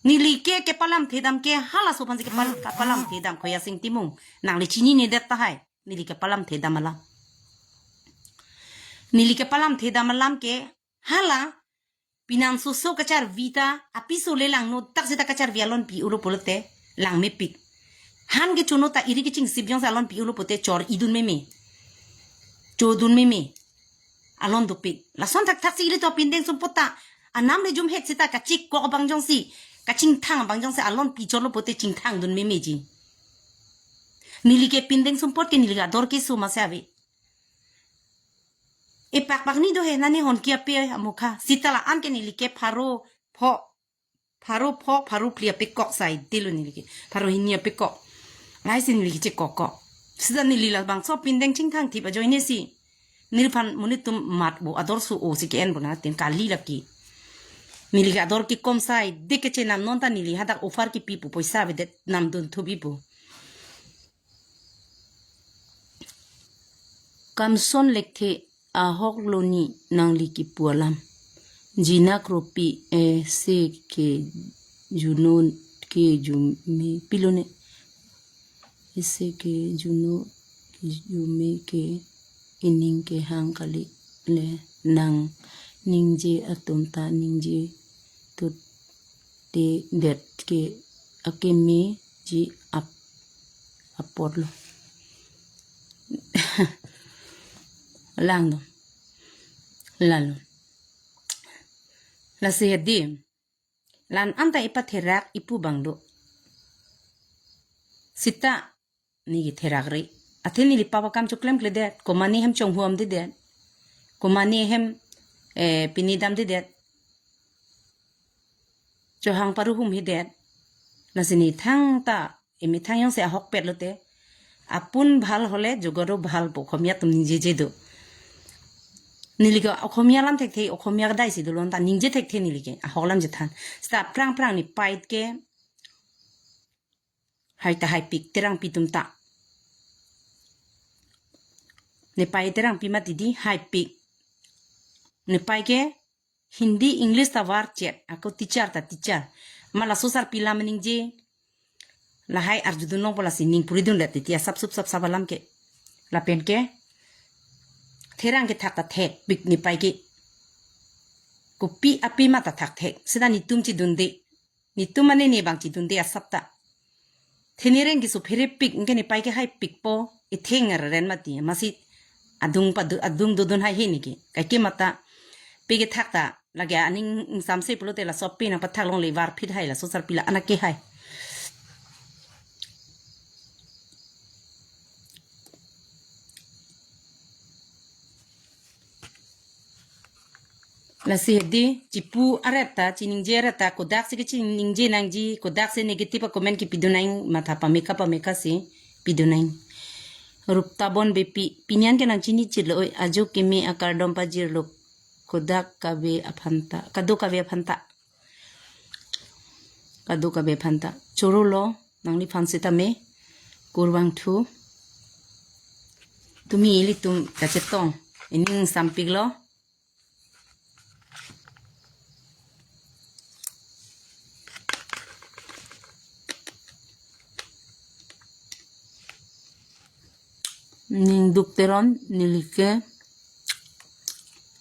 Neli ke kepalamthe dam ke halaso aphansi kepal-, kepalamthe dam Khoya Sing Timung. Nangli chininedet tahai. Neli kepalamthe dam alam. Neli kepalamthe dam alam ke hala pinam soso kacharvi ta, apiso le langno taksi ta kacharvi alon pi-olo pulote, lang mepik. Han kechono ta iri kechingsip jongsi alon pi-olo pote chor-i dun meme. Chodun meme. Alon dopik. Lason thakthaksi ilitum apindeng sumpot ta. Anam le jumhek sita kachikok abang jongsi. Kachingthang abang jongsi alon pi chorlo pote chingthang dun memeji. Neli ke pindeng sumpot ke neli ke ador keso masi ave. Epak pak ni do he nani hon ki ape amokha. Sita la-an ke neli ke pharo pho, pharo pho, pharo phli apekok sai dilo neli ke. Pharo hini apekok. Lahai si neli ke chekok kok. Sita neli labangso pindeng chingthang thip ajoine si. Neliphan monit atum mat bo ador su o si ke-en bo na tin kali lake. Neli ke ador kekom sai de kechenam non ta neli hadak offer kipi pu poisa avedet namdun thubi pu. Kamson Lekthe ahok lo ni nangli kipu alam. Jinak ropi ese ke juno ke jume pilone. Ese ke juno ke jume ke ining kehang kali le nang ningje atum ta ningje tut te det ke akemeji ap-, apor lo. Lang do. Lalo. Lasi hedi. Lan anta ipatherak ipu bang do. Sita neli ketherak ri. Athe neli papa kam choklemkledet. Komane hem chonghuamdedet. Komane hem, eh, pini damdedet. Chohang paruhum hidet. Lasi ne thangta, emethang jongsi ahokpet lote. Apun bhal hole jogoro bhal pu Okhomia atum ningjeje do. Neli ke Okhomia alam thekthe, Okhomia kedai si dolo anta ningje thekthe neli ke. Ahok alam chethan. Seta aphrang aphrang ne pait ke. Hai ta haipik Terangpi atum ta. Ne pait Terangpi mati di haipik. Ne pait ke Hindi, English ta varchet. Ako teacher ta teacher. Ma laso sarpi alam ningje. Lahai arjudun longpo lasi ning puridun le titi asap sup sap sap alam ke. Lapen ke. Therang kethak ta thekpik ne pait ke. Kopi api ma ta thakthek. Seta netum chedunde. Netum mane ne bang chedunde asap ta. Thenereng keso pherepik, anke ne pait ke haipikpo, etheng areren mati, masi adung padu-, adung dodun hai he ne ke. Kaike mata, pe kethak ta, lake aning ingsamse pulote laso pe nangpathak longle varphit hai laso sarpi la anak ke hai. Lasi hedi, chipu aret ta, chiningje aret ta, kodak si kechiningje nangji, kodak si negative a-comment kepidun nang, matha pameka pameka si pidun nang. Ruptabon Beypi, pini an ke nangchini chitlo, oi, ajo keme akardom pajirlo, kodak kave aphan ta, kadokave aphan ta. Kadokave aphan ta. Chorolo, nangliphan sitame, kurvangthu. Tumi ilitum kachetong, ining sampiklo. Ningduk Teron, neli ke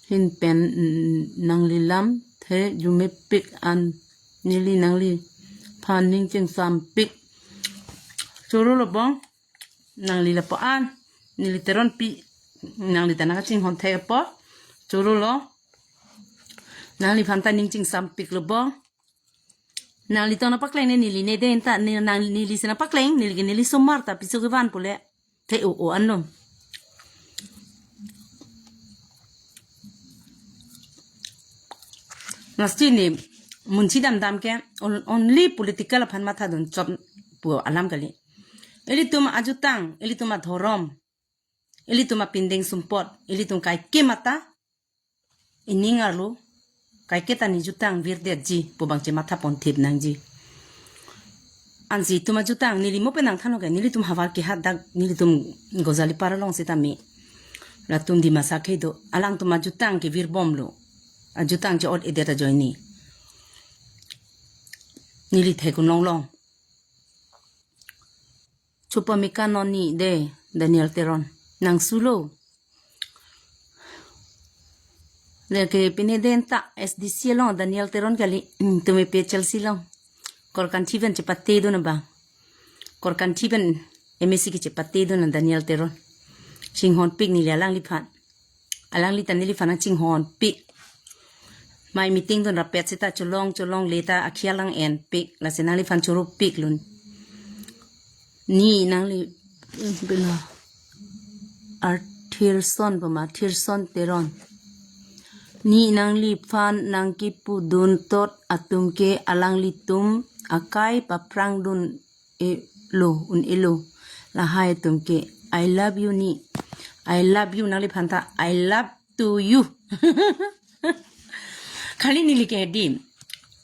hin pen, mm, nangli lamthe arjumepik an, neli nangliphan ning chingsampik. Chorolo bong, nangli lapu-an, neli Teronpi, nangli ta nangkachinghon thekpo. Chorolo, nangliphan ta ning chingsampiklo bong. Nangli tong nangpakleng ne neli ne den ta, ne, nang, neli si nangpakleng, neli ke neli osomar ta piso kevan pule. The o o anlo. Lasi ne, munchi damdam ke, on-, only political aphan mathadun chot pu alam kali. Ilitum ajutang, ilitum adhorom, ilitum apindeng sumpot, ilitum kaike mata, ining arlo, kaike ta ne jutang virdetji, pu bang chematha ponthip nangji. Ansi itum ajutang, neli mo pen nangthanlo ke, nelitum havar kehadak, nelitum Gozalipar along sitame. Latum Dimasa kedo, alangtum ajutang kevirbomlo. Ajutang che-ot-edet ajoine. Neli thekun longlong. Chopameka non ne de, Daniel Teron. Nangsulo. Lake pine den ta S D C along Daniel Teron kali, hmm, tumi P H L C along. Korkanthi pen chepatedun abang. Korkanthi pen M A C ke chepatedun Daniel Teron. Chinghonpik neli alangliphan. Alangli ta neliphan nangchinghonpik. Mai meeting dun rapet seta cholong cholongle ta akhia lang enpik. Lasi nangliphan choropiklun. Ne nangli, eh, bela. Arthurson pama, Arthurson Teron. Ne nangliphan nangkipudun tot atum ke alanglitum akai paphrangdun-elo, un-elo. Lahai atum ke, I love you ne. I love you nangliphan ta, I love to you. Kali neli ke di.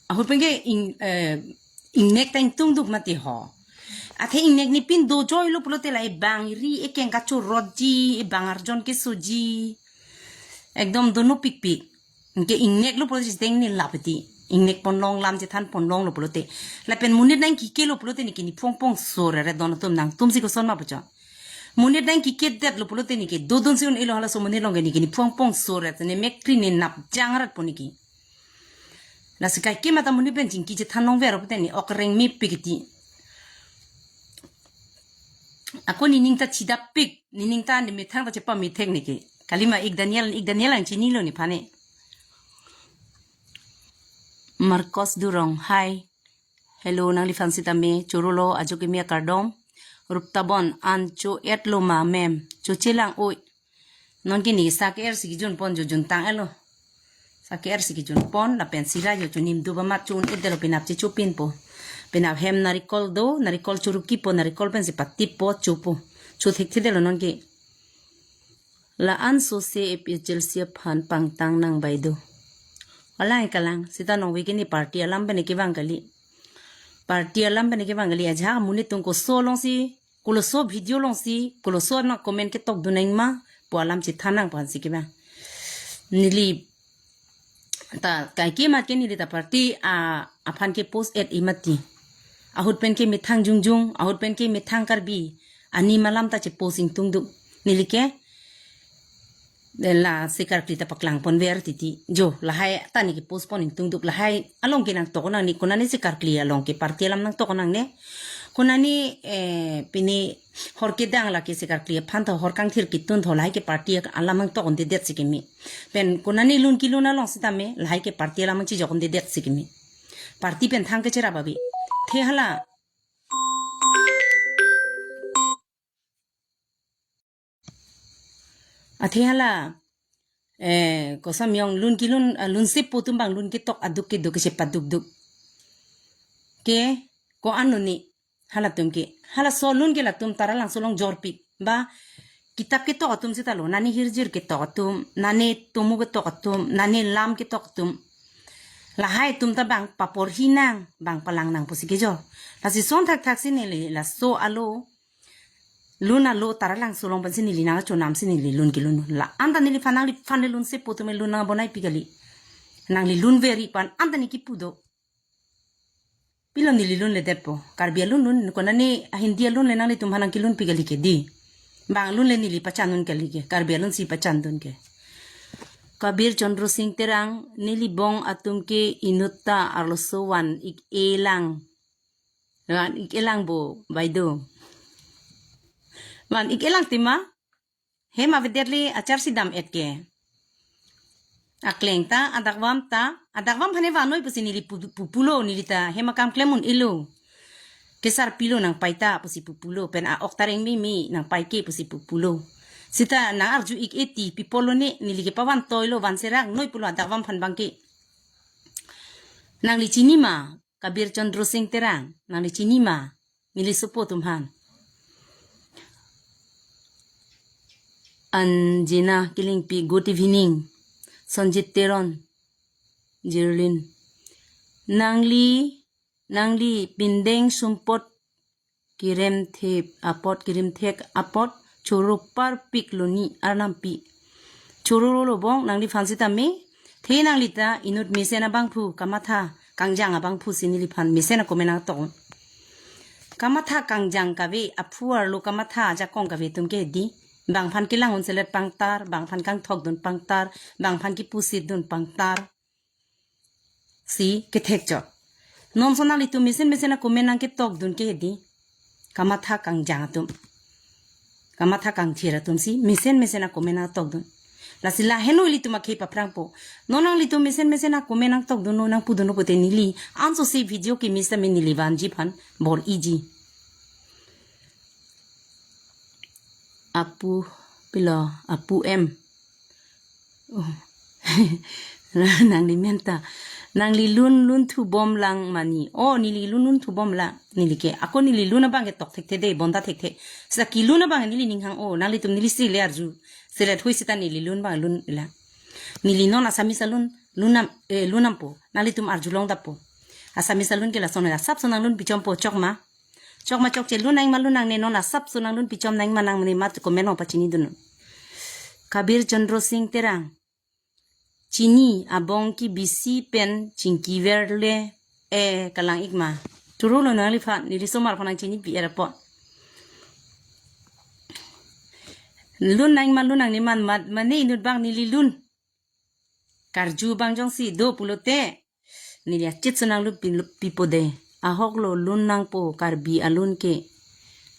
Ahut pen ke ing, eh, ingnek ta ingtungduk mati ho. Athe ingnek ne pin dojoilo pulote la ebang ri ekeng kachorotji, ebang arjon kesoji. Ekdom donopikpik. Anke ingneklo pulote chiteng ne lapeti. Ingnekponlong lam chethanponlonglo pulote. Lapen monit nangkikelo pulote neke ne phongphong sore re don atum nangtumsi koson ma puchot. Monit nangkikedetlo pulote neke dodunsi un-elo halaso monit along ke neke ne phongphong sore ne mekkri ne nap jangratpo neke. Lasi kaike mata monit pen chingki chethanlongver pulote ne okreng mepik iti. Ako nening ta chidapik, nening ta ne methang ta chepamethek neke. Kalima ik Daniel, ik Daniel nangchinilo nephan ne. Marcos Durong, hi. Hello, nangliphan sitame, chorolo, ajo keme akardom. Ruptabon, an cho-etlo ma mem. Chochelang oi. Nonke ne sak er si kijunpon jo juntang-etlo. Kake-er si kejun pon, lapen sira yo chunim do ba mat chun-edetlo, penap chechopinpo. Penap hem narikol do, narikol choruk kipo, narikol pensi patippo, chopo. Cho thekthedetlo nonke. La-an sose A P H L C aphan pangtang nang bai do. Alang kalang, sita nong weekend ni party alam pen kevang kali. Party alam pen kevang kali, ajahak amonit atum koso alongsi, koloso video alongsi, koloso na comment ketok dun nang ma, pu alam chethan nang aphansi kevang. Neli ta kaike mat ke neli ta party a aphan ke post-et-i mati. Ahut pen ke methang jongjong, ahut pen ke methang Karbi, anim alam ta che-post ingtungduk. Neli ke, eh, lasi karkli ta paklang ponver titi. Jo, lahai ta ne ke-post pon ingtungduk, lahai along ke nangtok nangne, konane si karkli along ke party alam nangtok nangne. Konane, eh, pini hor kedang lake si karkli aphan tho, hor kangthir ketun tho, lahai ke party alam nangtok-un-edet si keme. Pen konane lun kelun along sitame, lahai ke party alam nangchejok-un-edet si keme. Party pen thang kecherap abi. Athe hala. Athe hala. Eh, koson yong lun kelun, ah, lun sepo atum abang lun ketok aduk keduk kechepadukduk. Ke, ko-an lo ni. Halatum ke. Halaso lun ke latum Taralangso along jorpik. Ba, kitap ketok atum sitalo. Nane hirjir ketok atum. Nane tomo ketok atum. Nane lam ketok atum. Lahai atum ta bang paporhi nang. Bang palang nang pusi kejor. Lasi son thakthak si neli laso alo. Lun alo Taralangso along pensi neli nangchonam si neli lun kelun. La-an ta neliphan nangliphan le lun sepo atum lun nangbonaipik kali. Nangli lun veri pu-an ta ne kipu do. Pilo neli lun le detpo. Karbi alun lun, konane a-Hindi alun le nanglitum aphan nangkelunpik kali ke dei. Bang alun le neli pachan-un kali ke. Karbi alun si pachan dun ke. Kabir Chandra Singh Terang, neli bong atum ke inut ta arloso van-ik-e lang. Van-ik-e lang bo, bai do. Van-ik-e lang tema. Hem avedet le achar si dam-et ke. Akleng ta, adakvam ta, adakvam aphan ne vannoi pusi neli pu-, pupulo, neli ta hem akam klem un-elo. Kesar pilo nangpai ta pusi pupulo, pen a-ok ta reng meme nangpai ke pusi pupulo. Sita nang-arju-ik-e ti pi apotlo ne, neli ke pavantoilo, vanserak noi pulo adakvam aphan abang ke. Nangli chini ma, Kabir Chandra Singh Terang, nangli chini ma, neli sopo atum aphan. Anjina Kilingpi, good evening. Sanjit Teron, Jirlin. Nangli, nangli pindeng sumpot kirem thep apot, kirem thek apot, choro parpik lo ni arnampi. Choro lo bong, nangliphan sitame, athe nangli ta inut mesen abangphu, kamatha kangjang abangphu si neliphan mesen a-comment nangtok. Kamatha kangjang kave, aphu arlo kamatha ajakong kave atum ke dei. Bang aphan kelang-un-selet pangtar, bang aphan kangthok dun pangtar, bang aphan kepusit dun pangtar. Si kethek chot. Non so nanglitum mesen mesen a-comment nangketok dun ke dei. Kamatha kangjang atum. Kamatha kangthir atum si mesen mesen a-comment nangtok dun. Lasi lahenlo ilitum akhei paphrangpo. Non nanglitum mesen mesen a-comment nangtok dunlo, nangpu dunlo pute neli anso si video kimi sitame neli vanji aphan bor-iji. Apu, pilo, apu em. Oh. Nangli men ta. Nangli lun, lun thubom lang mani. Oh, neli lun, lun thubom lang. Neli ke. Ako neli lun abang ke tok thekthe dei, bonta thekthe. Saki lun abang neli ning hang-o. Nanglitum neli si le arju. Selet hui sita neli lun abang lun lang. Neli non Assamese alun, lun nam, eh, lun nampo. Nanglitum arjulong dapo. Assamese alun ke lason asapso nanglun pichompo, chokma. Chokma chokche lun nangma lun nangne, non asapso nanglun pichom nangma nangne, mat comment along pachini dun. Kabir Chandra Singh Terang. Chini abong ke bisi pen chingki verle, eh, kalang-ik ma. Choro lo nangliphan, neli somar aphan nangchinipi-er apot. Lun nangma lun nangne man mat, mane inut abang neli lun. Karju abang jongsi do pulote, neli achit so nanglun pi-, pipo dei. Ahok lo lun nangpo Karbi alun ke.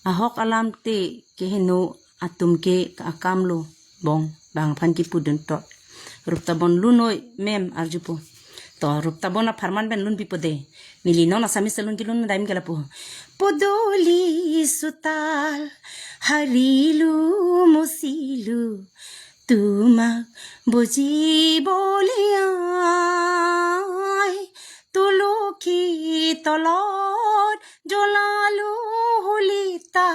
Ahok alam te keheno atum ke akam lo bong, bang aphan kepu dun tot. Rup Tabon lun noi mem arjupo. To Rup Tabon apharman pen lun pipo dei. Neli non Assamese alun kelun dam ke lapu. Podoli sutal harilu musilu. তোমাক বুজিবলৈ আই তুলসী তলত জ্বলালো হোলিকা,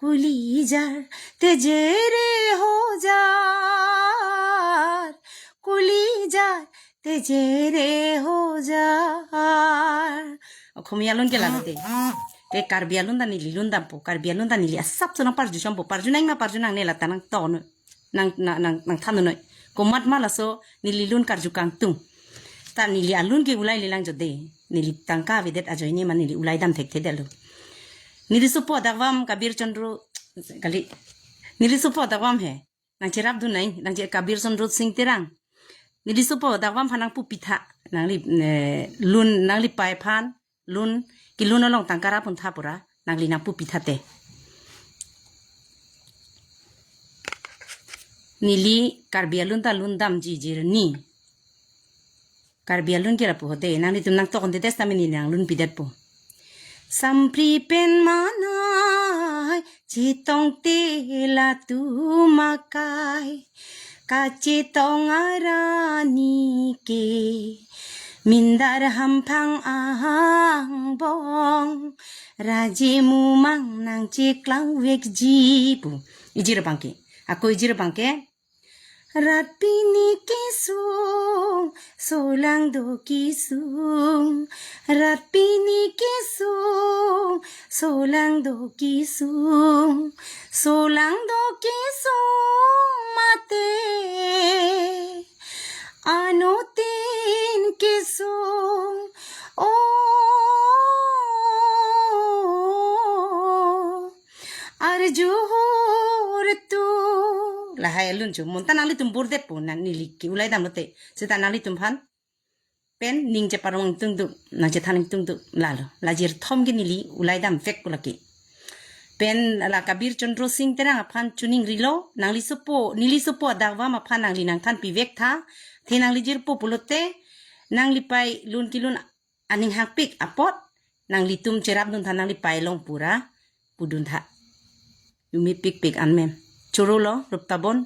কলিজাৰ তেজেৰে সজাৰ, কলিজাৰ তেজেৰে সজাৰ। Okhomia alun ke lalo de. Te Karbi alun ta neli lun dampo, Karbi alun ta neli asap sonang parju chompo, parju nang ma parju nangne lata nangtoknoi. Nang, nang, nang, nangthanonoi. Komat ma laso neli lun karju kangtung. Ta neli alun ke ulai lelang jo de. Neli tangka avedet ajoine ma neli ulai dam thekthedetlo. Neli sopo adakvam Kabir Chandra, kali. Neli sopo adakvam he. Nangcherapdun nang, nangche Kabir Chandra Singh Terang. Neli sopo adakvam aphan nangpu pitha. Nangli, eh, lun, nangli pei aphan lun, kelun along tangka rap-un tha pura, nangli nangpu pitha te. Neli Karbi alun ta lun damji jirni. Karbi alun ke lapu ho de, nanglitum nangtokdunde tame neli nanglun pidetpo. Sampri pen manai chetongte latum akai, kachetong arni ke mindar hamphang angbong, raje mumang nangcheklangvekji pu. Ijir abang ke. Ako ijir abang ke. Rat pini kesung, solang do kesung. Rat pini kesung, solang do kesung. Solang do kesung mate, anuttin kesung. Oh, arju hur tu. Lahai alun chu. Munta nanglitum burdetpo, nang neli ke ulai damlote. Seta nanglitum aphan pen ning cheparong tungduk, nangchethan tungduk, lalo. Lajir thom ke neli ulai damvekpo lake. Pen la Kabir Chandra Singh Terang aphan chuning rilo, nangli sopo, neli sopo adakvam aphan nangli nangthan pivek tha, the nangli jirpo pulote, nangli pei lun kelun aning hangpik apot, nanglitum cherapdun tha nangli pei along pura pudun tha. Yumi pikpik an mem. Chorolo, rup tabon.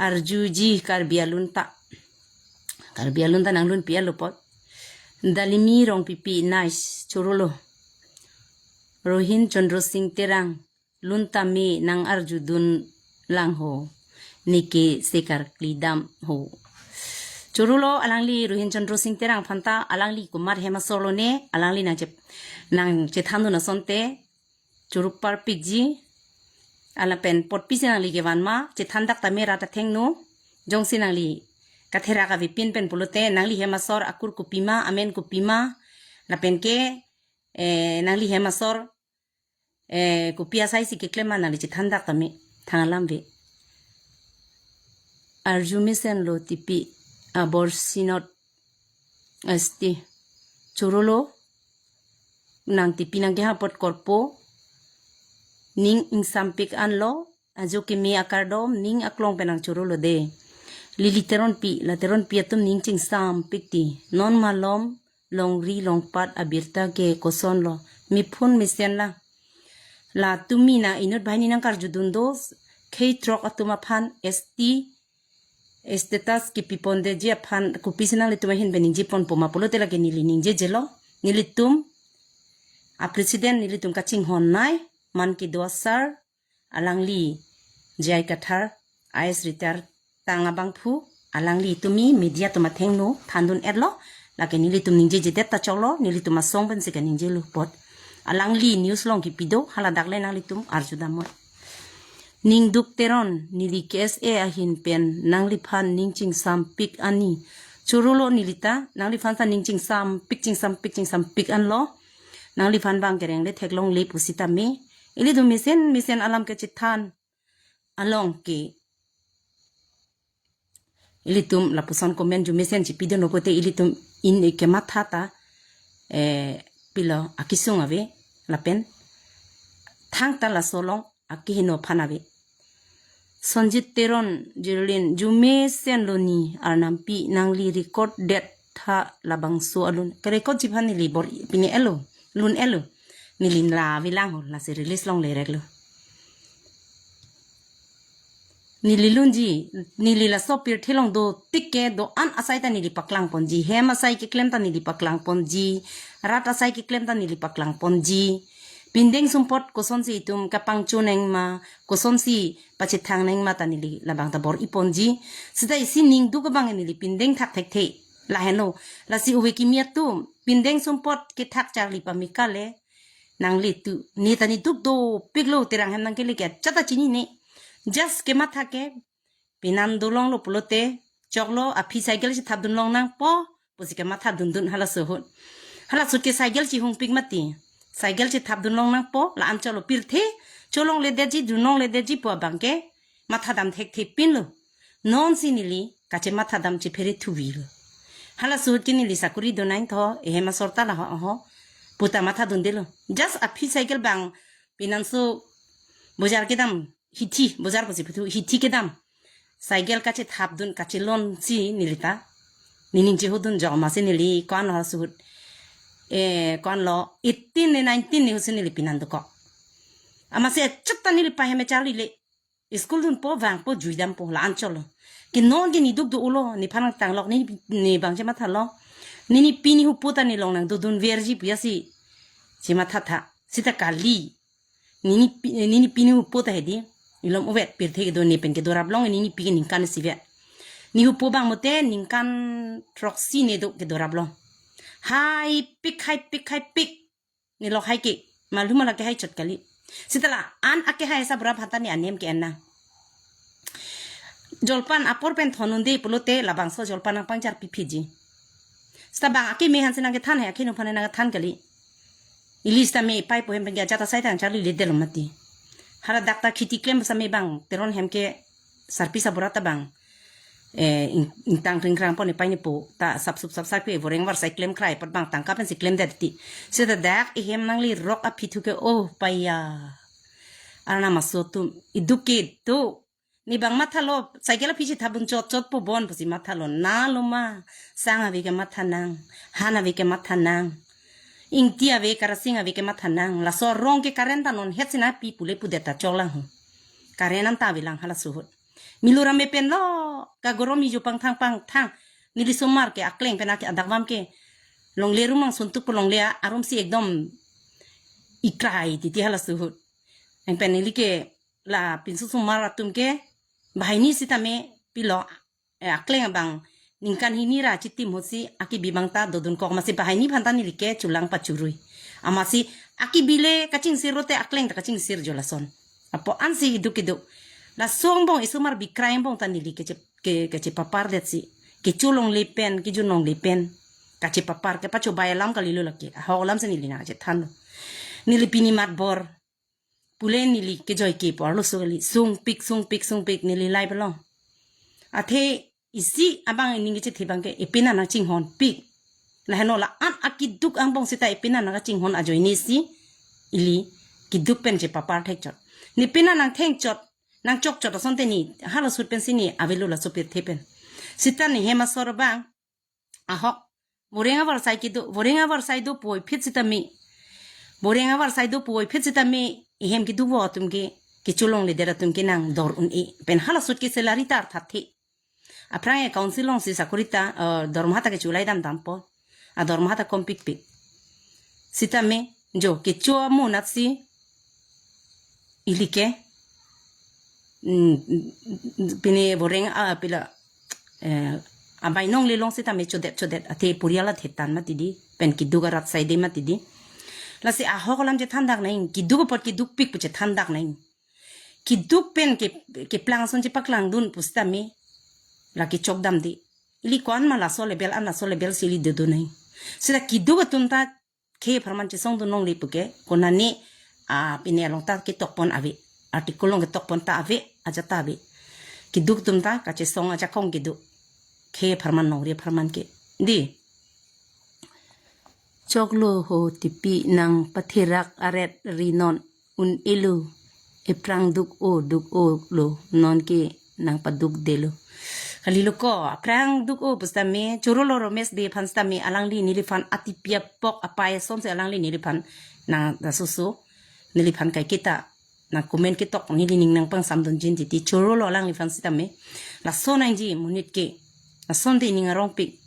Arjuji Karbi alun ta. Karbi alun ta nanglun pi alo apot. Dalimi Rongpipi, nice. Chorolo. Rohin Chandra Singh Terang. Lun tame nang arjudun lang ho. Neke sekarkli dam ho. Chorolo, alangli Rohin Chandra Singh Terang aphan ta, alangli komat hem asor lone, alangli nangche, nangchethandun asonte, choro parpikji, lapen potpisi nangli kevan ma, chethandak tame rat athengno, jongsi nangli katherak avepin pen pulote, nangli hem asor akur kopima, amen kopima, lapen ke, eh, nangli hem asor, eh, kopi asai si keklem ma nangli chethandak tame, thang alam ave. Arju mesenlo tipi, abor sinot asti. Chorolo, nang tipi nangkeha apot korpo, ning ingsampik anlo, ajo keme akardom, ning aklong pen nang chorolo de. Lili Teronpi, la Teronpi atum ning chingsampik ti. Non malom, longri longpat abirta ke kosonlo. Mephun mesen lang. La tumi nang inut banghini nangkarjudun do, khei throk atum aphan S T status kepipondeji aphan kopisi nanglitum ahin pen ningjeponpo ma pulote lake neli ningjejelo. Nelitum a president nelitum kachinghon nei, Manki Dua sir, alangli J I Kathar, I A S retire tang abangphu, alangli tumi media atum athengno thandun-etlo, lake nelitum ningjejedet ta choklo, nelitum asong pensi kaningje lo apot. Alangli news along kipi do, haladak le nanglitum arju damnon. Ningduk Teron, neli K S A ahin pen nangliphan ning chingsampik ani. Chorolo neli ta, nangliphan ta ning chingsampik, chingsampik, chingsampik anlo. Nangliphan bang kereng le theklongle pusitame, ilitum mesen mesen alam kechethan along ke, ilitum lapuson comment arju mesen chipidun pulote ilitum in kematha ta, eh, pilo akesung ave lapen thangta laso along akeheno aphan ave. Sonjit Teron, Jerlin, arju mesenlo ni Arnampi, nangli record det tha labangso alun. Ke-recordji aphan neli bor pini-etlo, lun-etlo. Neli la avelang ho, lasi release longle reklo. Neli lunji, neli laso pirthe along do tik ke do-an asai ta neli paklangponji, hem asai keklem ta neli paklangponji, rat asai keklem ta neli paklangponji. Pindeng sumpot kosonsi itum kapangchonang ma, kosonsi pachethang nang ma ta neli labang ta bor-iponji. Seta isi ningduk abang neli pindeng thak thekthe. Lahenlo, lasi ove kimi atum, pindeng sumpot kethak charli pamika le, nanglitum, ne ta niduk dopiklo, Terang hem nangkele ke, chata chinine. Just kematha ke, penan dolonglo pulote, choklo, aphi cycle chethapdun longnangpo, pusi kematha dundun halaso ahut. Halaso ahut ke cycle chihungpik mati. Cycle chethapdun longnangpo, la-an choklo pirthe, cholongledetji, dunlongledetji pu abang ke, mathadam thekthepinlo. Nonsi neli, kachematha dam chephere thuvilo. Halaso ahut ke neli sakori donangtho, ehem asor ta laho, oho, puta mathadundelo. Just aphi cycle abang, penanso bojar kedam, hithi, bojar pusi puthu, hithi kedam. Cycle kachethapdun, kachelonsi neli ta. Nening chehodun jok amatsi neli, ko-an lo halaso ahut. Eh, ko-an lo, eighteen ne nineteen ne ahutsi neli penan dokok. Amatsi chot ta neli pahem charlile. School dunpo, vangpo, juidampo, la-an choklo. Ke non ke niduk do-olo, nephan nangtanglok, ne, ne abang chemathalo. Nini pi nihupo ta ne longnang dodunverji pu asi. Chemathatha. Seta kali. Nini pi, nini pi nihupo ta hedi. Ilom ovet pirthe kedo ne pen kedo raplong, nini pi ke ningkan isivet. Nihupo abang mate ningkan throksi ne do kedo raplong. Haipik, haipik, haipik. Nilok hai ke, malum malake hai chot kali. Seta la-an akehai asa bura phanta ne anem ke-en nang. Jolpan apor pen thondunde pulote labangso jolpan nangpangchar piphiji. Seta bang akeme aphansi nangkethan hai, akeheno aphan nangkethan kali. Ili seta me pai po hem pen ke ajat asai tang charliledetlo mati. Hala dak ta khiti klem seta me bang Teron hem ke sarpi sabura ta bang. Eh, ing-, ingtang kringkrang pon ipai nipo ta sapsup sapsap ke voreng varsai klemkrai apot bang tangka pensi klemdet ti. Seta dak ehem nanglirok aphi thu ke, oh, paya. Arnam aso atum iduk kedo. Ne abang mathalo, cycle aphi chethapdun chot chot po bon pusi mathalo. Nalo ma, sang ave kematha nang, han ave kematha nang. Ingti ave, Karasing ave kematha nang. Laso arong ke current ta non hetsi nangpi pule pudet ta choklang ho. Current anta avelang halaso ahut. Milu rame penlo, kagorom ijo pangthang pangthang. Neli osomar ke akleng pen ake adakvam ke. Longle arum nangsun tuk po, longle arumsi ekdom ikrai titi halaso ahut. Nang pen neli ke la pinso osomar atum ke, banghini sitame pilo, eh, akleng abang ningkan hini ra chitim ahutsi akibi abang ta dodunkok, amatsi banghini aphanta neli ke cholang pachorui. Amatsi akibi le kachingsir rote akleng ta kachingsirjo lason. Apot ansi iduk kedo. Laso angbong osomar bikrai angbong ta neli keche, ke, kechepapardetsi. Kecho longle pen, kejun longle pen. Kachepapar, kepachobei alam kalilo lake. Ahok alamsi neli nangchethanlo. Neli pini matbor. Pule neli kejoi ke pu arloso kali. Sungpik, sungpik, sungpik neli lai pelo. Athe isi abang ining kechethe abang ke ipenan nangchinghonpik. Lahenlo la-an akiduk angbong seta ipenan nangchinghon ajoinesi ili kiduk pen chepapar thekchot. Ne penan nangthengchot, nangchokchot asonte ne halaso ahut pensi ne avelo laso pirthe pen. Seta ne hem asor abang ahok. Voreng avarsai kedo, voreng avarsai do puvoiphit sitame. Voreng avarsai do puvoiphit sitame, ehem keduk vo atum ke, kecho longledet atum ke nangdor un-e. Pen halaso ahut ke salary ta arthathe. Aphrang e council alongsi sakori ta, eh, dormoha ta kechulai damdampo. Adormoha ta kompikpik. Sitame, jo, kecho amonatsi, ili ke, mm, pine voreng a pila, eh, abainong lelong sitame chodet chodet athe porial athe tan mati di, pen kiduk arat saide mati di. Lasi ahok alam chethandak nang, kiduk apot kidukpik pu chethandak nang. Kiduk pen ke, keplang ason chepaklangdun pusitame, la kechokdamde. Ili ko-an ma laso level an laso level si ili dodo nang. Seta kiduk atum ta khei apharman chesongdun longle puke, konane, ah, pine along ta ketokpon ave. Article along ketokpon ta ave, ajat ta ave. Kiduk atum ta kachesong ajakong kedo. Khei apharman longri apharman ke. Di. Choklo ho tipi nangpatherak aret ri non un-elo. Ephrang duk-o, duk-o lo, nonke nangpadukdelo. Kalilo ko, aphrang duk-o pusitame, chorolo Romesh Bey aphan sitame, alangli neliphan atipi apok apai asonsi alangli neliphan nang da soso, neliphan kaiketa nang comment ketok neli ning nangpangsamdunjin titi, choro lo alangliphan sitame. Lason nangji monit ke. Lason te ning arongpik.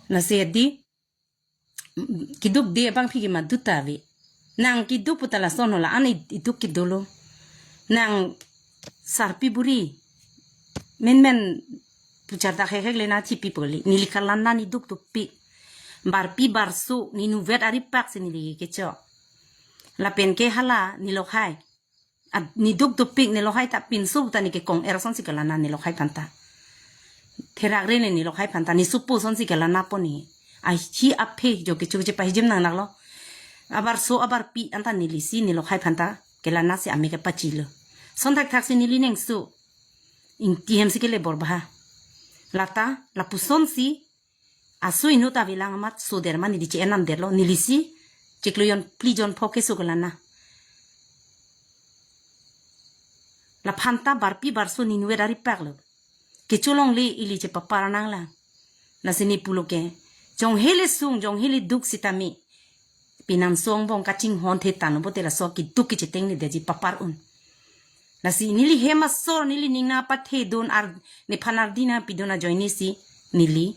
Lasi hedi, kidukde abangpi ke madu ta ave. Nang kiduk puta lason lo, la-an i-, iduk ke dolo. Nang sarpi buri. Menmen puchar dak hekhek le nangchipi poli. Neli kalanna niduk dopik. Barpi barso, ne inutvet aripak si neli kecho. Lapen ke hala ne lokhai. Ad-, niduk dopik ne lokhai ta, pinso ta ne kekong-er asonsi kelanna ne lokhai aphanta. Therak re ne ne lokhai aphanta, ne sopo asonsi kelanna pon ne. Ahi aphe jo kecho keche pahijem nang naklo. Abarso abarpi anta nelisi ne lokhai aphanta kelanna si ame kepachilo. Son thakthak si neli nengso. Ingti hem si kele bor baha. Lata, lapusonsi, aso inut avelang amat soder ma neli che-en namdetlo, nelisi chiklo jonphli jonpho keso kelanna. Laphanta barpi barso ne inutvet aripaklo. Kecho longle ili chepapar nanglang. Lasi ne pulo ke. Jonghe le sung, jonghe le duk sitame. Pinam song bong kachinghon the tanu bote laso kiduk kechetengledetji papar un. Lasi neli hem asor neli ning nangpathedun ar nephan ardi nangpidun ajoine si neli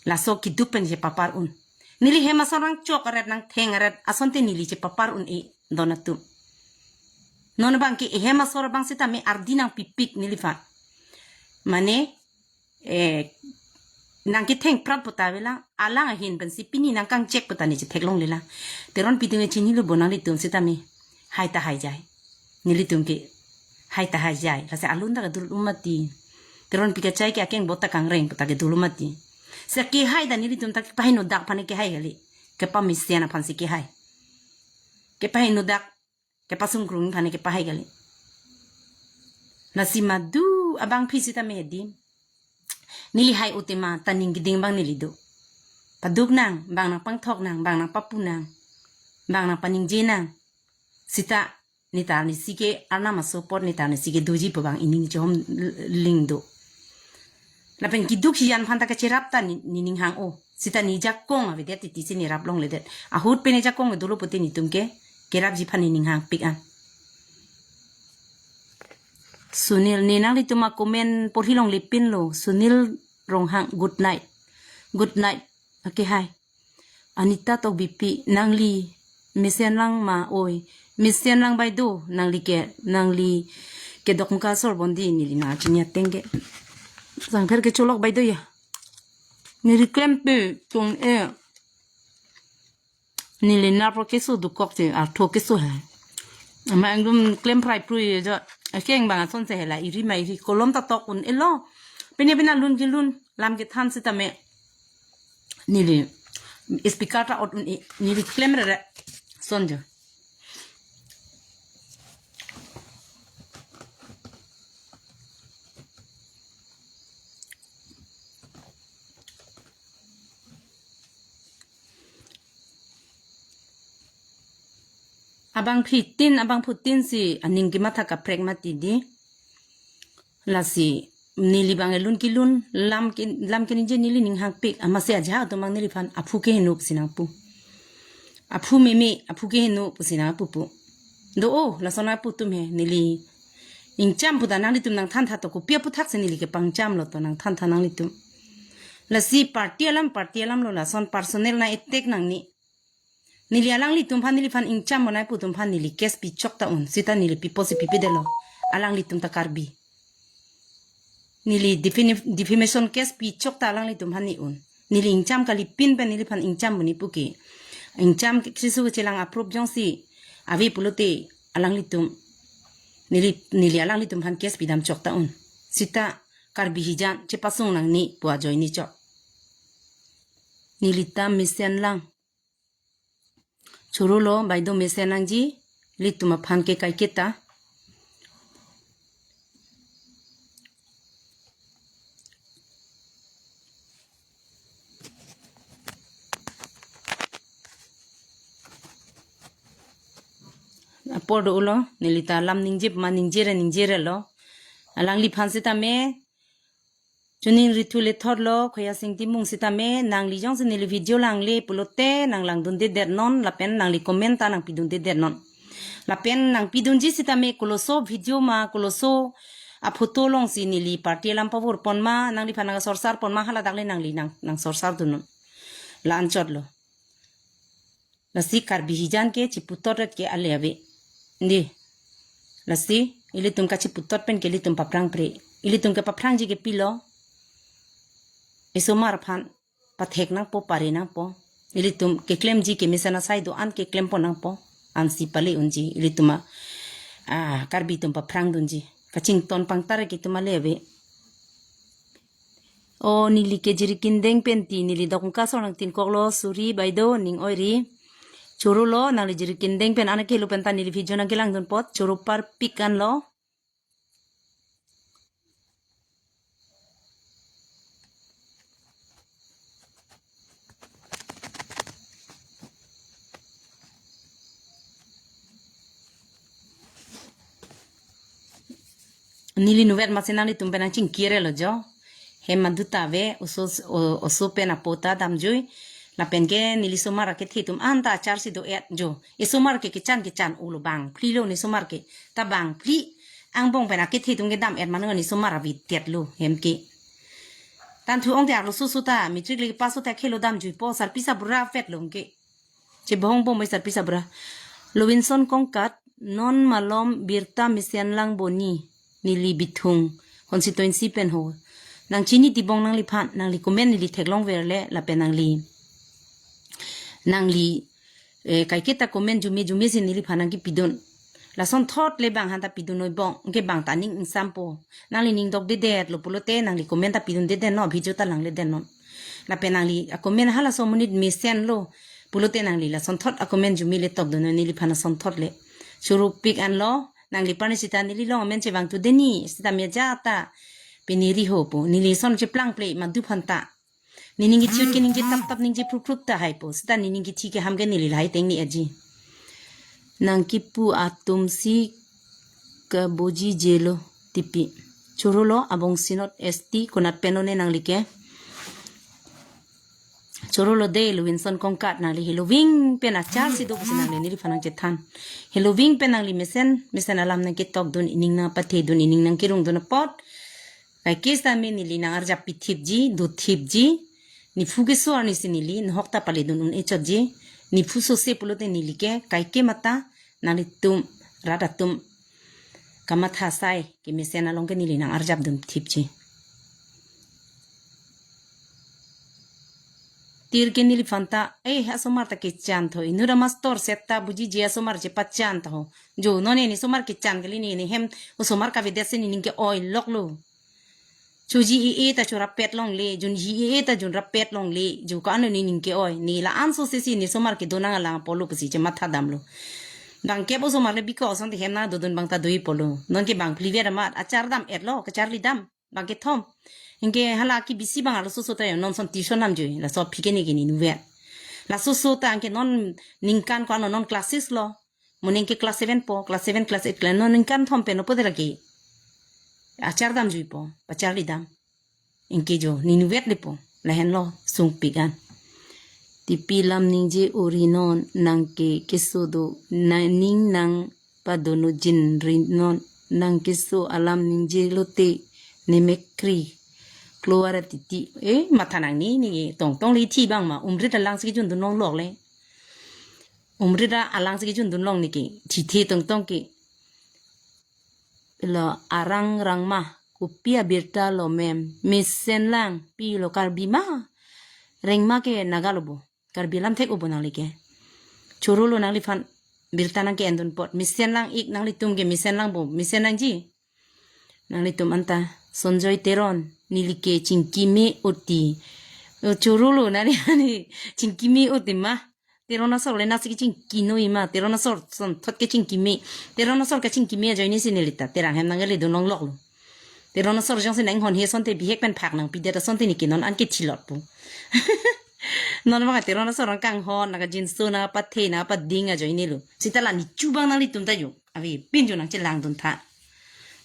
laso kiduk pen chepapar un. Neli hem asor nangchok aret nangtheng aret asonte neli chepapar un-e don atum. Non abang ke ehem asor abang sitame ardi nangpipik neliphan. Mane, eh, nangketheng prat puta avelang, alang ahin pensi pini nangkangchek puta ne chetheklonglelang. Teronpi atum chinilo bo nanglitum sitame. Hai ta haijai. Nelitum ke hai ta haijai. Lasi alun ta kedul umati. Teronpi kachai ke akeng bota kangreng puta kedul umati. Seke hai ta nelitum ta kepahingno dak aphan kehai kali. Kepamesen aphansi kehai. Kepahingno dak kepasung krung aphan kepahai kali. Lasi madu abangpi sitame hedi. Neli hai utema ta ning keding abang neli do. Paduk nang, bang nangpangthok nang, bang nangpapu nang, bang nangpaningje nang. Sita ne ta nesi ke arnam aso apot ne ta nesi ke doji pu abang ining chehom ling do. Lapen kiduk hijan aphan ta kacherap ta ne, ne ning hang-o. Sita ne jakong avedet titi si ne rap longledet. Ahut pen ne jakong dolo pute netum ke kerapji aphan ne ning hangpik an. Sunil, ne nanglitum a-comment porhi longlepinlo. Sunil Ronghang, good night. Good night. Okay, hi. Anita Tokbipi, nangli mesenlang ma oi. Mesenlang bai do, nangli ke, nangli kedok muka sor bondi neli nangchini ateng ke. Sangpher kecholok bai do ya. Neli klempe tung e. Neli napro keso dokok te, artho keso he. Ama engdom klem phrai phrui jo. Akeng bang ason se hela, iri ma iri, kolom ta tok un-elo. Pine pine lun kelun, lam kethan sitame. Neli speaker ta ot un-e, neli klemrere. Son jo. Abangphitin, abangphutin si aning kematha kaprek mati di. Lasi neli bang elun kelun, lam ke, lam keningje neli ning hangpik, amatsi ajahak atum bang neliphan aphu keheno pusi nangpu. Aphu meme, aphu keheno pusi nangpupu. Do-o, lason apu atum he, neli ingcham puta nanglitum nangthantha to, kopi aphuthak si neli kepangchamlo to nangthantha nanglitum. Lasi party alam, party alam lo, lason personal nang-attack nangne. Neli alanglitum aphan, neliphan ingcham bonai pu atum aphan neli case pichok ta un. Sita neli pipo si pipedetlo. Alanglitum ta Karbi. Neli defini-, defamation case pichok ta alanglitum aphan ne un. Neli ingcham kali pin pen neliphan ingcham boni puke. Ingcham ke-, keso chelang a-proof jongsi ave pulote alanglitum. Neli, neli alanglitum aphan case pidamchok ta un. Sita Karbi hijan chepasung nangne pu ajoine chok. Neli ta mesenlang. Choro lo, bai do mesen nangji, ilitum aphan ke kaiketa. Apor do-o lo, neli ta lam ningje ma ningjere ningjere lo. Alangliphan sitame, Chuning Rithu Lethot lo, Khoya Sing Timung sitame, nangli jongsi neli video langle pulote, nang langdundedetnon, lapen nangli comment ta nangpidundedetnon. Lapen nangpidunji sitame koloso video ma, koloso aphoto alongsi neli party alam pavurpon ma, nangliphan nangsorsarpon ma, haladak le nangli nang, nangsorsar dunnon. La-anchotlo. Lasi Karbi hijan ke chiputot ret ke ale ave. Di. Lasi ilitum kachiputot pen ke ilitum paphrangpre. Ilitum kepaphrangji ke pilo. Esomar aphan pathek nangpo, pare nangpo. Ilitum keklemji kemesen asai do-an keklempon nangpo. Ansi pale unji ilitum a, ah, Karbi atum paphrang dunji. Kachington pangtar ke itum ale ave. O neli ke Jirikindeng pen ti, neli Dokmoka asor nangtinkoklo, suri baideo, ning oiri. Chorolo, nangli Jirikindeng pen an kehelo pen ta neli video nangkelang dunpot, choro parpik anlo. Neli nuvet masi nanglitum pen nangchingkirelo jo. Hem madu ta ave, oso, o-, oso pen apo ta damjui. Lapen ke neli somar akethe atum anta acharsi do-et jo. Esomar ke kechan kechan ulo bangphli lo ne somar ke. Ta bangphli angbong pen akethe atum kedam-et manu ne somar avitet lo hem ke. Tangthu ong te arloso so ta, matric le pass so ta khelo damjuipo, sarpi sabura vet lo ke. Chebong bom oi sarpi sabura. Lowinson Kongkat, non malom birta mesen lang boni, neli Bithung constituency pen ho. Nangchini tibong nangliphan, nangli comment neli theklongverle, lapen nangli, nangli, eh, kaiketa comment jume jume si neliphan nangkepidun. Lasonthot le bang han ta pidun noi bong, ke bang ta ning ingsampo. Nangli ning dokdedetlo pulote nangli comment ta pidundedet non, video ta langledet non. Lapen nangli a comment halaso amonit mesenlo pulote nangli lasonthot a comment jume le tokdun noi neliphan asonthot le. Choro pik anlo, nangli parni sita neli long amen chevang tu deni, sita meja ta. Pini riho po, neli son cheplangple madu aphan ta. Nening kethi ke ningje tap tap ningje phrup phrup ta hai po. Sita nening kethi ke ham ke neli lahai teng ni aji. Nangkipu atum si kabujijelo tipi. Chorolo abong sinot S T konat pen one nangli ke. Chorolo de Lowinson Kongkat nangli heloving pen acharsi do pusi nangli neliphan nangchethan. Heloving pen nangli mesen, mesen alam nangketokdun, ining nangpathedun, ining nangkerungdun apot. Kaike sitame neli nangarjap pithipji, dothipji, nephu keso arnisi neli, nahok ta paledun un-e chotji, nephu sose pulote neli ke, kaike mata, nanglitum, rat atum, kamatha asai, kemesen along ke neli nangarjapdun thipji. Tir ke neliphan ta, eh, asomar ta kechan tho, inut amastor seta bujiji asomar chepachan tho. Jo, non ne somar kechan kali ne, ne hem, osomar kavedet si nening ke-oi loklo. Choji e e ta chorapet longle, junji e e ta junrapet longle, jo ko-an nening ke-oi, ne la-an sose si ne somar kedo nang alang apotlo pusi chematha damlo. Bang kep osomar le biko asonte hem nangdodun bang ta doji apotlo. Non ke bangphli vet amat, achar dam-etlo, kacharli dam, bang kethom. Anke hala kebisi bang arloso so ta yo, non son tuition damjui, laso aphi ke ne ke ne nuvet. Laso so ta anke non ningkan ko-an lo non class six lo. Moning ke class seven po, class seven, class eight, class nine, ningkan thom pen opo de lagi. Achar damjuipo, pacharli dam. Anke jo, ne nuvet lepo, lahenlo, sungpik an. Tipi lam ningje ori non, nang ke keso do, na ning nangpadonojin ri non, nang keso alam ningje lote, ne mekri. Kloara titi, eh, matha nang ni, ni tongtong le thi bang ma, umrit alang si kejundun longlok le. Umrit alang si kejundun long ne ke, thithe tongtong ke. Lo arang rang ma, kopi abirta lo mem, mesen lang, pilo Karbi ma, reng ma ke Naga lo bo, Karbi alam thek-o bo nangli ke. Chorolo nangliphan birta nangke-endun apot, mesen lang ik nanglitum ke mesen lang bo, mesen nangji. Nanglitum anta, Sonjoy Teron, neli ke chingkime oti. O chorolo nangli ani chingkime oti ma. Teron asor le nasi kechingki noi ma. Teron asor sonthot kechingkime. Teron asor kechingkime ajoine si neli ta Terang hem nangledun longloklo. Teron asor jongsi nanghon he asonte bihek pen phak nangpidet asonte ne ke non an kethilot po. Non bang Teron asor nangkanghon, nangkajinso, nangkapathe, nangkapading ajoine lo. Sita la necho bang nanglitum ta jo. Avepin jo nangchelangdun tha.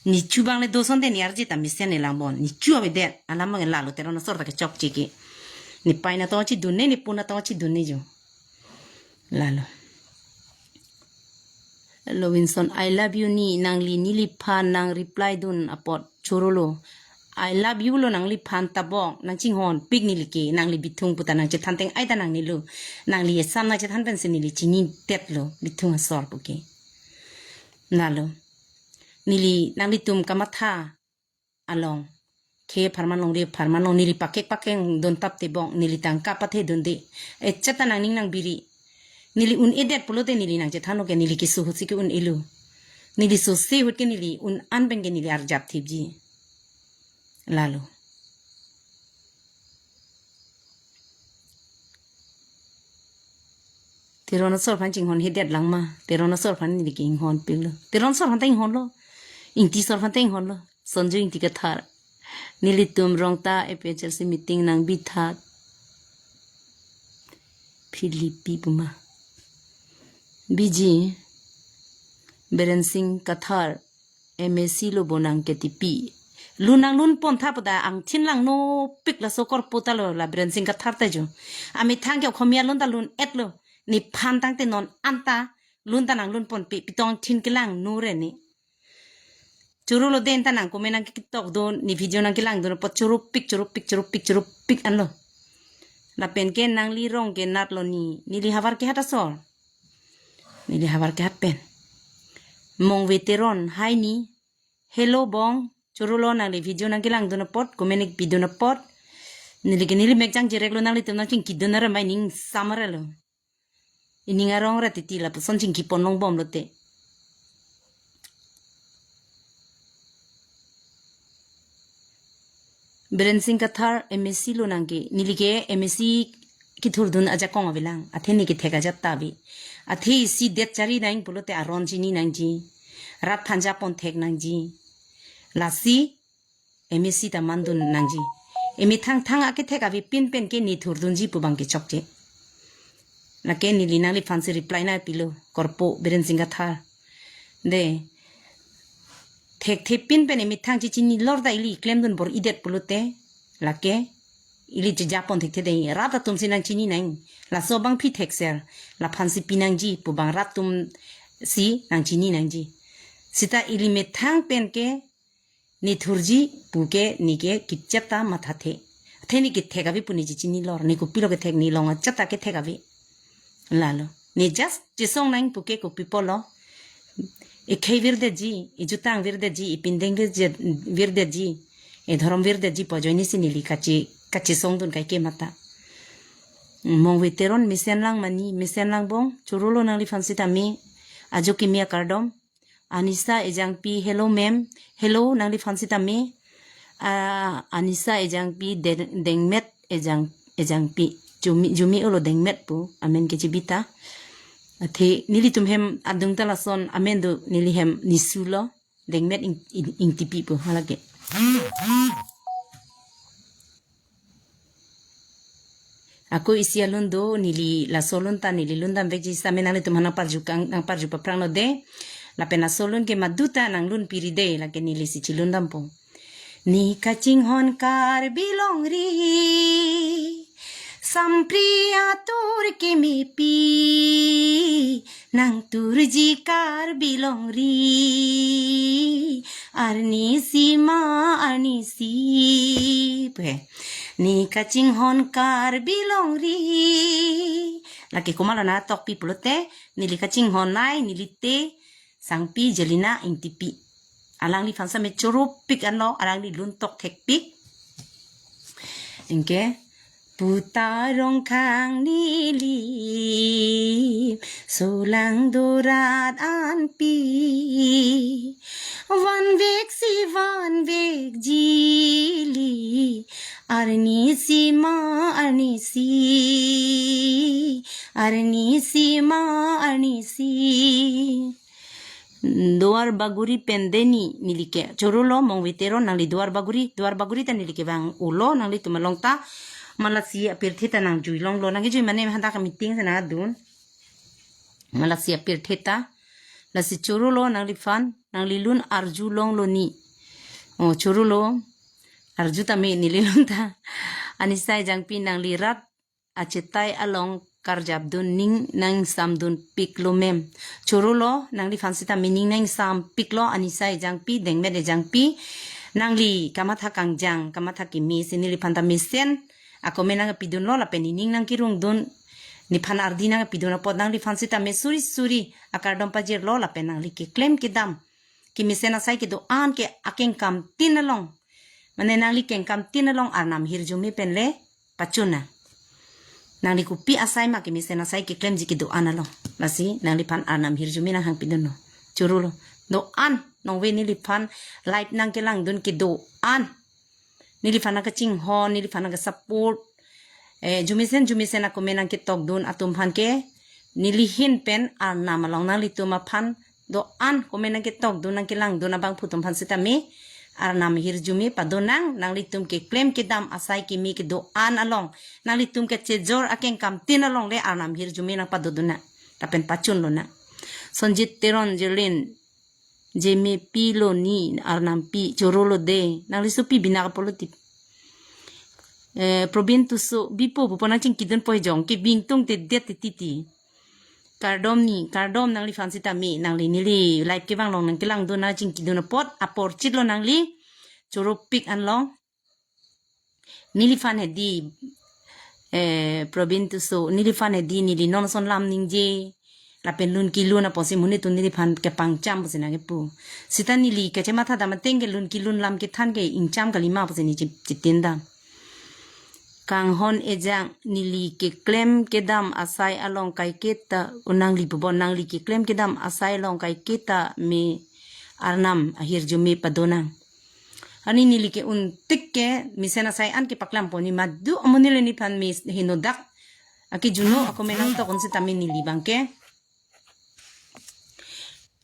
Necho bang le do asonte ne arje ta mesen ne langbom. Necho avedet. Alam bang lalo Teron asor ta kechokche ke. Ne pai natong chidunne, ne pun natong chidunne jo. Lalo. Lowinson, I love you ni, nangli neliphan nang reply dun apot choro lo. I love you lo nangliphan tabok, nang chinghon pik neli ke, nangli Bithung puta nang chethan teng ai ta nang nelo. Nangli esam nang chethan pensi neli chinidet lo, Bithung asor puke. Lalo. Neli nanglitum kamatha along. Ke pharman long re pharman long neli pakek pakeng don tap tebong neli tangka pathe don de. Echet ta nangning nang biri. Neli un-edet pulote neli nang chethan lo ke neli keso ahut si ke un-elo. Neli so se ahut ke neli un-an pen ke neli arjap thipji. Lalo. Teron asor aphan chinghon hedet lang ma. Teron asor aphan neli ke inghon pik lo. Teron asor aphan ta inghon lo. Ingti asor aphan ta inghon lo. Sonju Ingti Kathar. Nelitum Rongta A P H L C meeting nang bithat. Philipi puma. Biji. Biren Singh Kathar. M A C lo bo nang K T P. Lun nang lun pon tha pada angthin langno pik laso korpo ta lo la Biren Singh Kathar ta jo. Amethang ke Okhomia lun ta lun-et lo. Nephan tangte non anta lun ta nang lun ponpe, pitong thin kelang nu re ni. Choro lo den ta nang komen nang ketok dun, ne video nang kelang dun apot choro pik, choro pik, choro pik, choro pik anlo. Lapen ke nangli rong ke nat lo ni, neli havar kehat asor. Neli havar kehat pen. Mongve Teron, hai ni. Hello bong, choro lo nangli video nang kelang dun apot, komen ik pi dun apot. Neli ke neli mek jang jerek lo nanglitum nang chingki dun aram bai ning samar lo. Ining arong ra titi lapuson chingki pon long bom lote. Biren Singh Kathar M A C lo nang ke, neli ke M A C kethur dun ajakong avelang, athe ne kethek ajat ta ave. Athe isi det chari nang pulote aron chini nangji. Rat aphan japon thek nangji. Lasi M A C ta man dun nangji. Emethang thang akethek avepin pen ke ne thur dunji pu bang ke chokche. Lake neli nangliphan si reply nang pilo, korpo Biren Singh Kathar. De. Thekthe pin pen emethang chechini lor ta ili klem dun bor-idet pulote. Lake. Ili chejapon thekthe de. Rat atum si nang chini nang. Laso abangpi thekser. Laphan si pi nangji pu bang rat atum si nang chini nangji. Sita ili methang pen ke ne thurji pu ke ne ke kechet ta mathathe. Athe ne kethek ave pu ne chechini lor. Ne kopilo kethek, ne long achet ta kethek ave. Lalo. Ne just chesong nang pu ke kopi pulo. Ekhei virdetji, ejutang virdetji, epindeng virdet-, virdetji, edhorom virdetji pu ajoine si neli kache, kachesong dun kaike mata. Mongve Teron mesen lang mani, mesen lang bong, choro lo nangliphan sitame, ajo kimi akardom. Anisa Ejangpi, hello ma'am. Hello, nangliphan sitame. Ah, Anisa Ejangpi, De-, Dengmet Ejang, Ejangpi. Jumi, Jumi olo Dengmet pu, amen ke chibita. Athe, nelitum hem adung ta lason, amen do neli hem Nisu lo. Dengmet Ing, Ing, Ingtipi pu, halake. Ako isi alun do, neli laso alun ta neli lun dam vekji sitame nanglitum aphan nang parju kang, nang parju paphrang lo de. Lapen laso alun ke madu ta nang lun piri de, lake neli si chelun dampo. Ne kachinghon Karbi Longri, Sampri atur kemepi, nang turji Karbi Longri, arnisi ma arnisi. Pu he. Ne kachinghon Karbi Longri. Lake komatlo nang tokpi pulote, neli kachinghon nai, neli te, Sangpi Jelina Ingtipi. Alangliphan sitame choro pik anlo, alangli lun tok thekpik. Anke, puta Rongkhang neli, solang dorat anpi, van vek si van vekji li, arnisi ma arnisi, arnisi ma arnisi. Duar Bagori pen deni neli ke. Choro lo Mongve Teron nangli Duar Bagori, Duar Bagori ta neli ke vang ulo nanglitum along ta. Malasi apirthe ta nang jui longlo, nang kejui mane hadak meeting si nang adun. Malasi apirthe ta. Lasi choro lo nangliphan, nangli lun arju longlo ni. O, choro lo. Arju tame neli lun ta. Anisa Ejangpi nangli rat achetai along karjapdun, ning nangsamdun piklo mem. Chorolo, nangliphan sitame ning nangsampiklo, Anisa Ejangpi, Dengmet Ejangpi. Nangli kamatha kangjang, kamatha kimi si neliphan ta mesen a-comment nangpidunlo lapen nening nangkerungdun, nephan ardi nangpidun apot nangliphan sitame suri suri akardom pajirlo lapen nangli keklem kedam kemesen asai kedo-an ke akengkam tin along, mane nangli kengkam tin along Arnam hirjume pen le pachun nang. Nangli kopi asai ma kemesen asai keklemji kedo-an along. Lasi nangliphan Arnam hirjume nanghangpidunlo. Chorolo. Do-an, nonve neliphan live nangkelangdun kedo-an, neliphan nangkachinghon, neliphan nangkasupport, eh, jumesen jumesen a-comment nangketokdun atum aphan ke neli ahin pen Arnam along nanglitum aphan do-an comment nangketokdun nangkelangdun abangphu atum aphan sitame Arnam hirjume padonang. Nanglitum keklem kedam asai keme kedo-an along, nanglitum kachejor akengkam tin along le Arnam hirjume nangpadodun nang lapen pachunlo nang. Sonjit Teron Jerlin, Jeme pilo ni Arnam pi, chorolo de. Nangli sopi bina kapolo tip. Eh, Probin Tisso, bipo pupo nangchingkidunpo he jong, kebingtung te det te titi. Kardom ni, kardom nangliphan sitame, nangli neli live kevang along nangkelangdun nangchingkidun apot, apor chitlo nangli, choropik anlong. Neliphan hedi, eh, Probin Tisso, neliphan hedi, neli non ason lam ningje lapen lun kelun apotsi monit atum neliphan kepangcham pusi nangkepu. Sita neli kachematha dam ateng ke lun kelun lam kethan ke ingcham kalima pusi neli chi-, chitin dam. Kanghon Ejang, neli keklem kedam asai along kaiketa, o nangli pupo, nangli keklem kedam asai along kaiketa me Arnam ahirjume padonang. Ani neli ke-un tik ke mesen asai an kepaklang pon ni madu amonit le nephan me henodak akejuno a-comment nangtok un sitame neli abangke,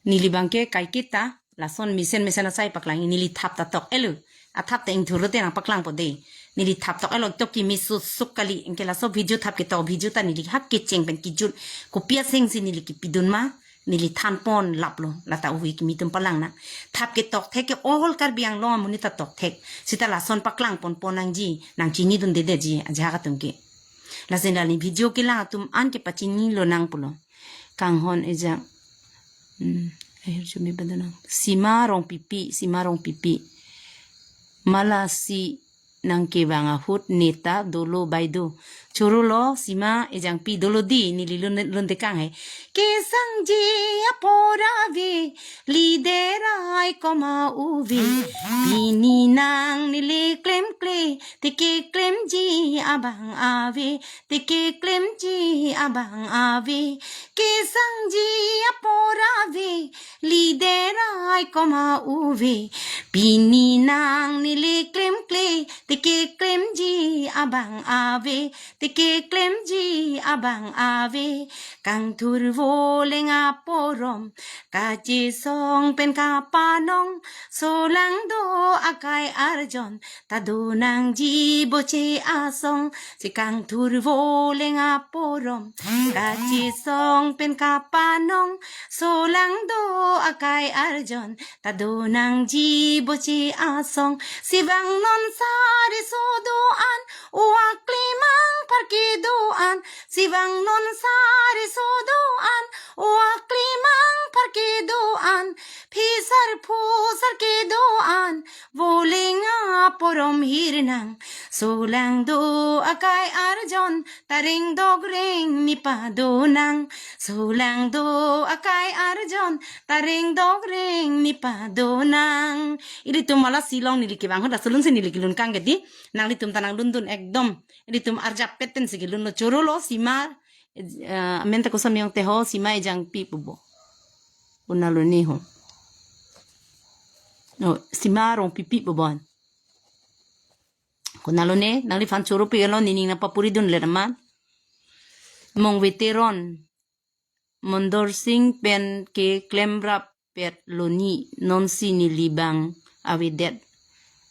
neli abangke kaiketa lason mesen mesen asai paklang, neli thap ta tok-etlo. Athap ta ingthurlo te nangpaklangpo de. Neli thap tok-etlo, tok kimi su suk kali, anke laso video thap ketok video ta neli hak kecheng pen kejut. Kopi asengsi neli kepidun ma, neli thanpon laplo, lata uvi kimi atum palang nang. Thap ketok thek ke all Karbi Anglong amonit ta tok thek. Sita lason paklang ponpon nangji, nangchinidundedetji ajahak atum ke. Lasi neli video kelang atum an ke pachinilo nang pulo. Kanghon Ejang. Hmm, ahirjume padonang. Sima Rongpipi, Sima Rongpipi. Malasi nangkevang ahut neta dolo bai do. Chorolo Sima Ejangpi, dolo di, neli lun, lun tekang he. Kesangji apor ave, liderai koma uve. Pini nang neli klemkle, te keklemji abang ave, te keklemji abang ave. Kesangji apor ave, liderai koma uve. Pini nang neli klemkle, te keklemji abang ave, te keklemji abang ave. Kangthur voleng aporom, kachesong pen kapanong, solang do akai arjon, ta donangji boche asong, si kangthur voleng aporom. Kachesong pen kapanong, solang do akai arjon, ta donangji boche asong, si vangnon sari so do-an, o aklimang pharke do-an, si vangnon sari so do-an, o aklimang pharke do-an, phisar phusar kedo-an, voleng aporom hirnang. Solang do akai arjon, ta rengdokre neli padonang. Solang do akai arjon, ta rengdokre neli padonang. Ilitum malasi along neli kevang ahut laso alun si neli kelun kang ke di. Nanglitum ta nanglundun ekdom. Ilitum arjap peten si kelunlo. Chorolo Sima, eh, amen ta koson yong te ho, Sima Ejangpi pupo. Konatlo ne ho. Oh, Sima Rongpipi pupo. Konatlo ne, nangliphan choro pi elo, nening nangpapuridunle nama. Mongve Teron, Mondor Sing pen ke klemrap pet lo ni, nonsi neli abang avedet.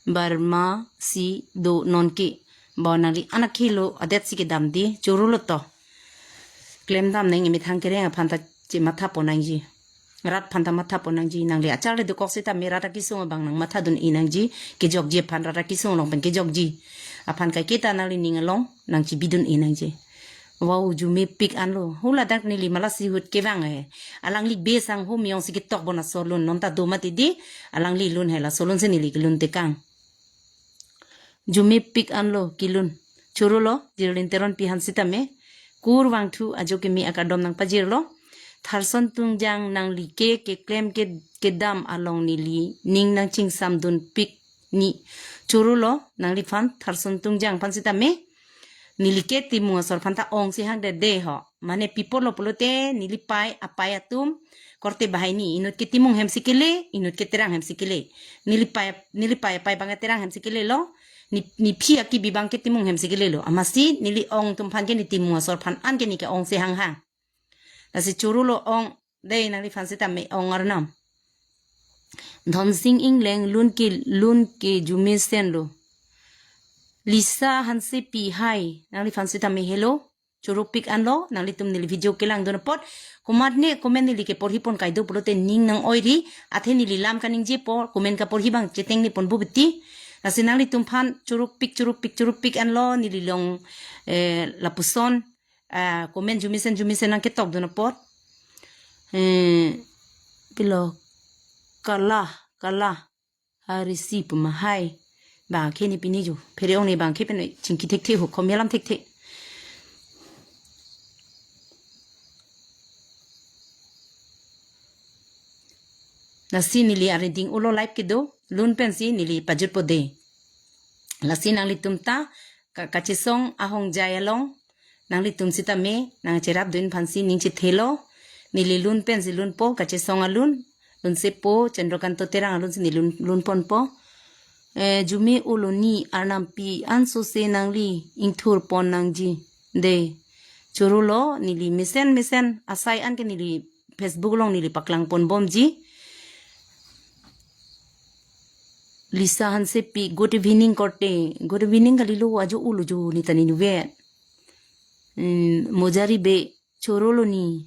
Barma si do nonke. Ba nangli anak helo adet si kedam di, chorolo to. Klemdam nang imethang kereng aphan ta chematha pon nangji. Rat aphan ta matha pon nangji, nangli achar le dokok sitame rat akesung abang nangmathadun-e nangji, kejokji aphan rat akesung along pen kejokji aphan kaiketa nangli ning along nangchebidun-e nangji. Wow, jumepik anlo. Hula dak neli malasi ahut kevang he. Alangli base angho miyong si ketok bon aso lun. Nonta do mati di. Alangli lun he, laso lun si neli kelun tekang. Jumepik anlo kelun. Choro lo, Jirlin Teronpi aphan sitame. Kurvangthu ajo keme akardom nangpajirlo. Tharson Tungjang nangli ke keklem ke kedam along neli ning nangchingsamdunpik ni. Choro lo, nangliphan Tharson Tungjang aphan sitame. Neli ke Timung asor aphan ta ong si hangdede ho. Mane pi apotlo pulote neli pei, apei atum korte banghini, inut ke Timung hem si kele, inut ke Terang hem si kele. Neli pei, neli pei, apei abang Terang hem si kelelo. Ne, nephi akibi abang ke Timung hem si kelelo. Amatsi neli ong atum aphan ke ne Timung asor aphan an ke ne ke-ong si hanghang. Lasi choro lo, ong dei, nangliphan sitame ong arnam. Dhonsing Engleng, lun ke, lun ke jumesen lo. Lisa Hansepi, hai, nangliphan sitame hello. Choropik anlo, nanglitum neli video kelangdun apot. Komatne comment neli keporhi pon kaido pulote ning nang-oiri, athe neli lam kaningje apot, comment kaporhi abang cheteng ni pon bubiti. Lasi nanglitum aphan choropik, choropik, choropik anlo, neli along, eh, lapuson, ah, comment jumesen, jumesen nangketokdun apot. Eh, pilo, kala, kala. Arisi puma hai. Bang ke ne pini jo. Pherong ne bang ke pen chingki thekthe ho, komi alam thekthe. Lasi neli ariding ulo live kedo, lun pensi neli pajutpo dei. Lasi nanglitum ta, ka-, kachesong ahongjai along, nanglitum sitame, nangcherapdun aphansi ning chethelo, neli lun pensi lunpo, kachesong alun, lunsepo, Chandrakanta Terang alun si neli lun, lun ponpo. Eh, jume ulo ni arnampi ansose nangli ingthur pon nangji. Dei. Choro lo, neli mesen mesen, asai an ke neli Facebook along neli paklang pon bomji. Lisa Hansepi, good evening korte. Good evening kalilo, ajo ulo jo ne ta ne nuve. Hmm, mojari be, choro lo ni.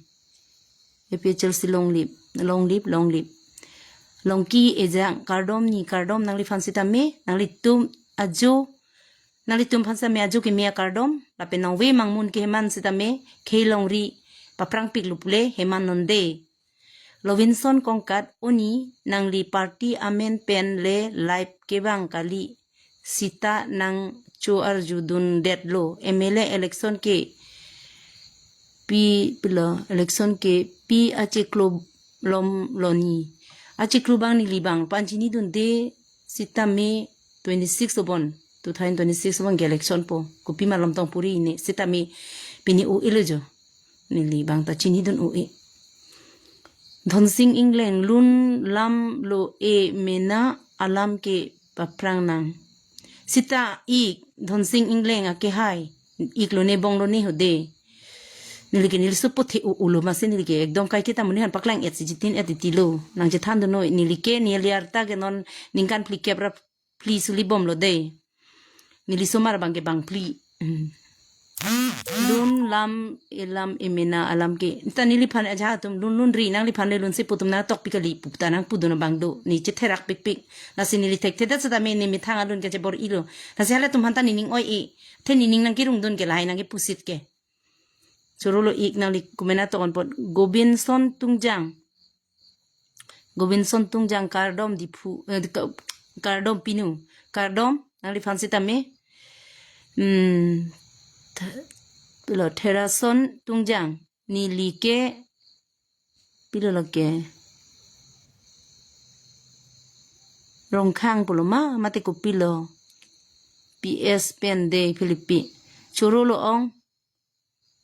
A P H L C long live, long live, long live. Longki Ejang, kardom ni, kardom nangliphan sitame, nanglitum ajo, nanglitum aphan sitame ajo keme akardom, lapen nangve mangmun ke heman sitame, khei longri, paprangpiklo pule, heman non dei. Lovinson Kongkat, oni, nangli party amen pen le live kevang kali, sita nangcho-arjudundetlo, M L A election ke pi, pilo, election ke pi achiklo lom lo ni. Achiklo abang neli bang panchinidunde, sitame twenty-six obon, two thousand twenty-six obon ke election po. Kopima lom tong puri ne, sitame pini o-elo jo. Neli bang ta chinidun o-e. Dhonsing Engleng, lun lam lo-e mena alam ke paprang nang. Sita ik, Dhonsing Engleng ake hai. Iklo ne bonlo ne ho dei. Neli ke neli supo the u-, ulo amatsi neli ke ekdom kaiketa amonit aphan paklang-et si jitin-et titilo. Nangchethandun noi, neli ke neli arta ke non ningkan phlikep ra phli suli bomlo dei. Neli somar abang ke bang phli. Hmm. Lun lam elam emena alam ke. Ta neliphan ajahak atum lun lunri, nangliphan le lunsepo atum nangtokpi kali pu ta nangpudun abang do. Ne chetherakpikpik. Lasi neli thekthedet sitame ne methang alun kachebor-ilo. Lasi halatum aphan ta ne ning oi-e. The ne ning nangkerungdun ke lahai nangkepusit ke. Choro lo ik, nangli comment atok-an apot. Gobinson Tungjang. Gobinson Tungjang kardom Diphu, eh, ka-, kardom pinu. Kardom, nangliphan sitame. Hmm, th-, pilo Therason Tungjang. Neli ke, pilo lake. Rongkhang pulo ma, mate kopilo. P S pen dei Philippi. Choro lo ong.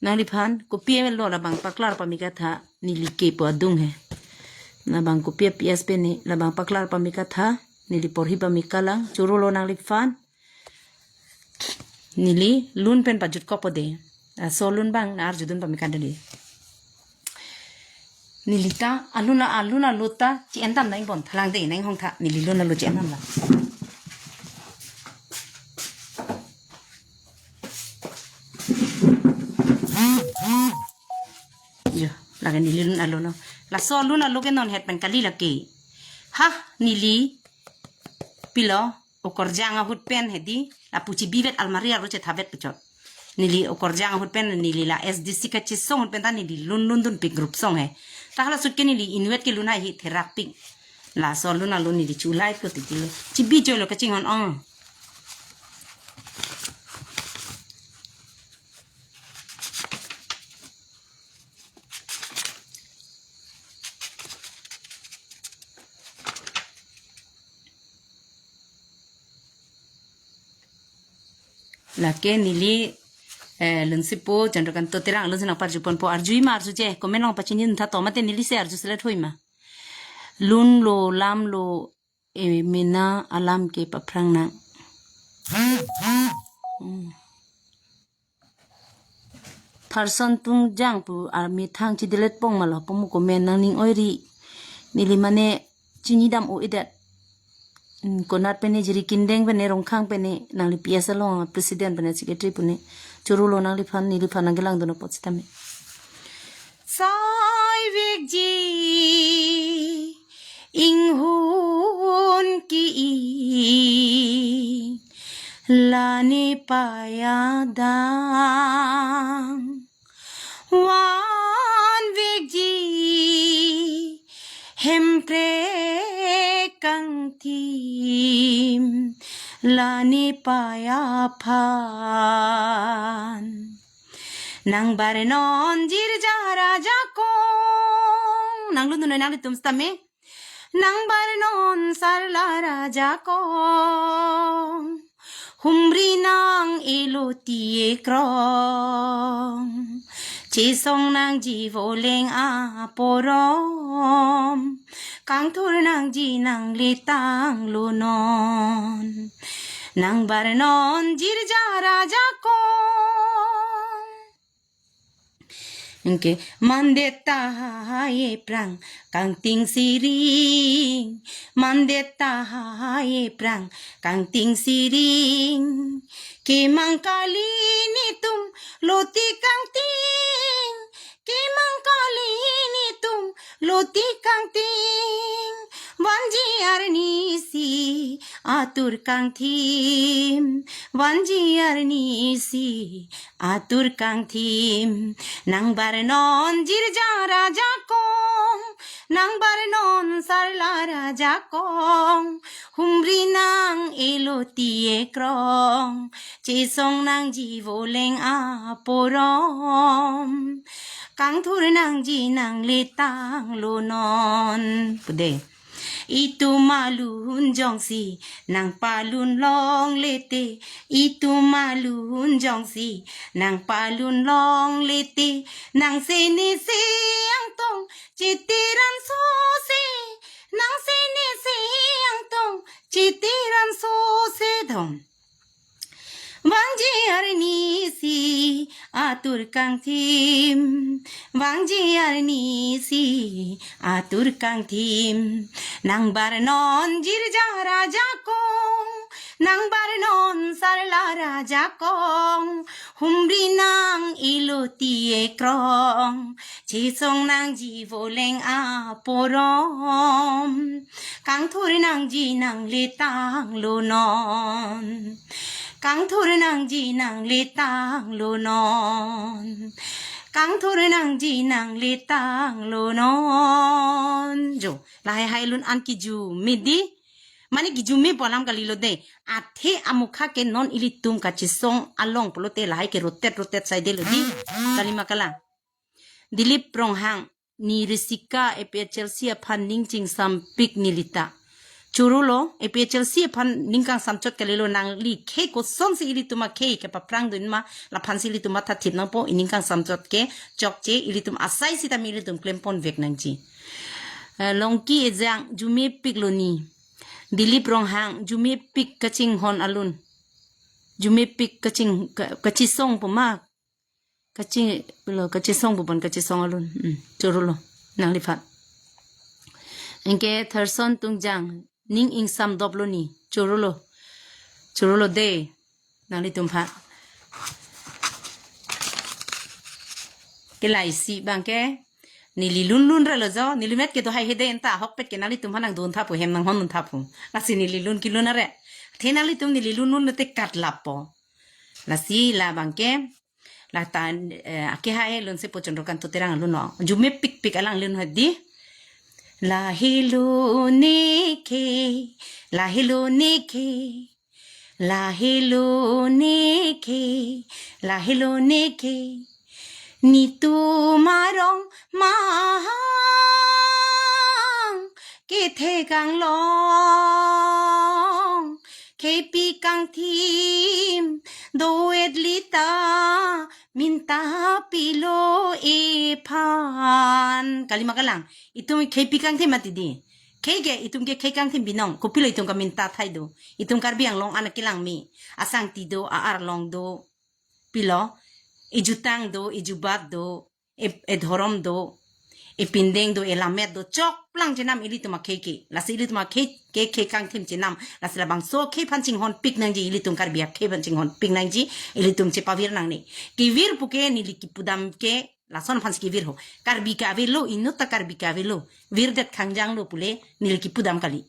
Nangliphan, kopi lo labang paklar pamikatha, neli ke po adung he. Labang kopi P S pen ne, labang paklar pamikatha, neli porhi pamikalang, choro lo nangliphan. Neli lun pen pajutkokpo dei. Aso lun abang, na-arjudun pamikatha dei. Neli ta, alun a-, alun alo ta, chi-en dam nang bon, thalang dei, nang hong tha, neli lun alo chi-en dam la. Jo, lake neli lun alo no. Laso lun alo ke non het pen kali lake. Ha, neli, pilo, okorjang ahut pen hedi, lapu chibivet almari aro chethavet puchot. Neli okorjang ahut pen neli la S D C kachesong ahut pen ta neli lun lun dunpik group song he. Ta hala sut ke neli inutvet ke lun haihe therakpik. Laso lun alun neli chulai plo titilo. Chibi cholo kachinghon ong. Lake neli, eh, lunsipo Chandrakanta Terang lunsi nangparjuponpo, arjui ma arjuje, comment along pachini tha to mate neli si arju selet hui ma. Lun lo, lam lo, eh, mena alam ke paphrang nang. Hmm. Tharson Tungjang pu amethang chidelet pong malo pu mo comment nangning oiri. Neli mane chinidam o-edet. Hmm, konat pene Jirikindeng pene Rongkhang pene nangli P S along president pene secretary pune. Chorolo nangliphan neliphan nangkelang dun apot sitame. Sai vekji inghun ki-i la nepei adang. Van vekji hemprek kangthim la nepei aphan. Nangbarnon jirja rajakong. Nanglun dunoi nanglitum sitame. Nangbarnon sarla rajakong. Humri nang-elo ti ekrong. Chesong nangji voleng aporom. Kangthur nangji nangletang lonon. Nangbarnon jirja rajakong. Anke mandet tahai ephrang kangting siring, mandet tahai ephrang kangting siring. Kemang kali netum loti kangting, kemang kali netum loti kangting. Vanji arnisi atur kangthim, vanji arnisi atur kangthim. Nangbarnon jirja rajakong, nangbarnon sarla rajakong. Humri nang-elo ti ekrong, chesong nangji voleng aporom. Kangthur nangji nangletang lonon. Pude. Itum alun jongsi nangpalun longle te, itum alun jongsi nangpalun longle te, nang sene se angtong chitiran sose, nang sene se angtong chitiran sose dong. Vanji arnisi atur kangthim, vanji arnisi atur kangthim. Nangbarnon jirja rajakong, nangbarnon sarla rajakong. Humri nang-elo ti ekrong, chesong nangji voleng aporom. Kangthur nangji nangletang lonon. Kangthur nangji nangletang lonon. Kangthur nangji nangletang lonon. Jo, lahai hai lun an kijumedi. Mane kijume pu alam kalilo de. Athe amukha ke non ilitum kachesong along pulote lahai ke rotet rotet saidelo di. Kalima kala. Dilip Ronghang, ne Risika A P H L C aphan ning chingsampik nelita. Chorolo, A P H L C aphan ning kangsamchot kalilo, nangli khei kosonsi ilitum akhei kepaphrang dun ma, laphansi ilitum mathathip nangpo, ining kangsamchot ke chokche, ilitum asai sitame ilitum klempon vek nangji. Eh, Longki Ejang, jumepiklo ne. Dilip Ronghang, jumepik kachinghon alun. Jumepik kaching, ka-, kachesong pu ma. Kachi, lo, kachesong pu bon, kachesong alun. Hmm, chorolo. Nangliphan. Anke Tharson Tungjang, ning ingsam doplo ne. Chorolo. Chorolo de. Nanglitum phan. Ke laisi abang ke. Neli lun lun relo jo. Neli met kedo hai hede enta. Ahokpet ke nanglitum phan nangdun tha pu, hem nanghon dun tha pu. Lasi neli lun kelun are. The nanglitum neli lun lun te katlapo. Lasi labang ke. Lata, eh, akehai alun si po Chandrakanta Terang alun lo. Arjumepikpik alang alun hadi. Lahelo ne khei, lahelo ne khei, lahelo ne khei, lahelo ne khei. Netum arong mahang kethek anglong, kheipi kangthim do-et lita, minta pilo ephan. Kalima kalang, itum kheipi kangthim mati di. Khei ke, itum ke khei kangthim binong. Kopilo itum kaminta thai do? Itum Karbi Anglong an akelang me. Asangti do, a-arlong do. Pilo, ejutang do, ejubat do, e, edhorom do, epindeng do, elamet do, chokplang chenam ilitum akhei ke. Lasi ilitum akhei ke khei kangthim chenam. Lasi labangso akhei aphan chinghonpik nangji, ilitum Karbi akhei aphan chinghonpik nangji, ilitum chepavir nangne. Kevir puke neli kipudam ke, lason aphan si kevir ho. Karbi ke avelo, inut ta Karbi ke avelo. Virdet khangjang lo pule, neli kipudam kali.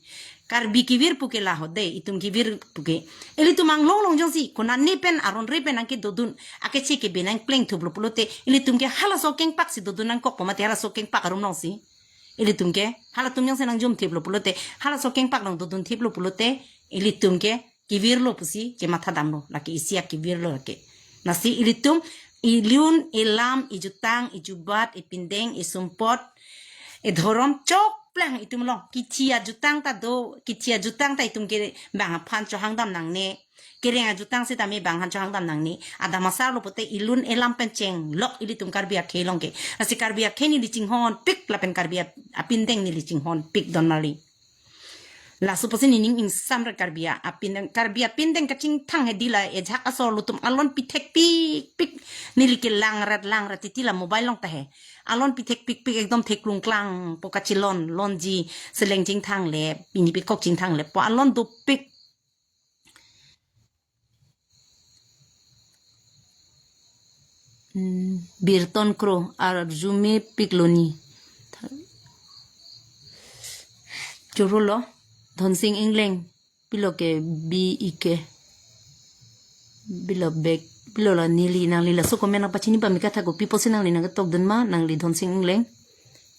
Karbi kevir puke la ho de, itum kevir puke. Ilitum Anglong along jongsi, konane pen aron re pen nangkedodun, akeche ke benang plengthuplo pulote, ilitum ke halaso akengpak si dodun nangkokpo mati, halaso akengpak arum along si. Ilitum ke, halatum jongsi nangjumthiplo pulote, halaso akengpak along dodunthiplo pulote, ilitum ke, kevirlo pusi, chematha damlo, lake isi akevirlo lake. Lasi ilitum, ilun, elam, ejutang, ejubat, epindeng, esumpot, edhorom chokplang itum along. Kithi ajutang ta do, kithi ajutang ta itum ke bang aphan chohangdam nangne. Kereng ajutang sitame bang aphan chohangdam nangne. Adam asarlo pote ilun elam pen chenglok ilitum Karbi akhei along ke. Lasi Karbi akhei neli chinghonpik lapen Karbi ap-, apindeng neli chinghonpik don mali. Laso pusi nening ingsam ra Karbi a-, apindeng, Karbi apindeng kachingthang hedi la ejak asor lo atum alon pithekpikpik. Neli ke langrat langrat titi la mobile along ta he. Alon pithekpikpik ekdom theklongklangpo kachelon, lonji, seleng chingthang le, pini pikok chingthang le, po alon dopik. Hmm, Birton Kro, arjumepiklo ne. Choro lo, Dhonsing Engleng, pilo ke B E K. Pilo bek, pilo la neli nangli laso comment nangpachini pame kathak kopi pusi nangli nangketokdun ma, nangli Dhonsing Engleng.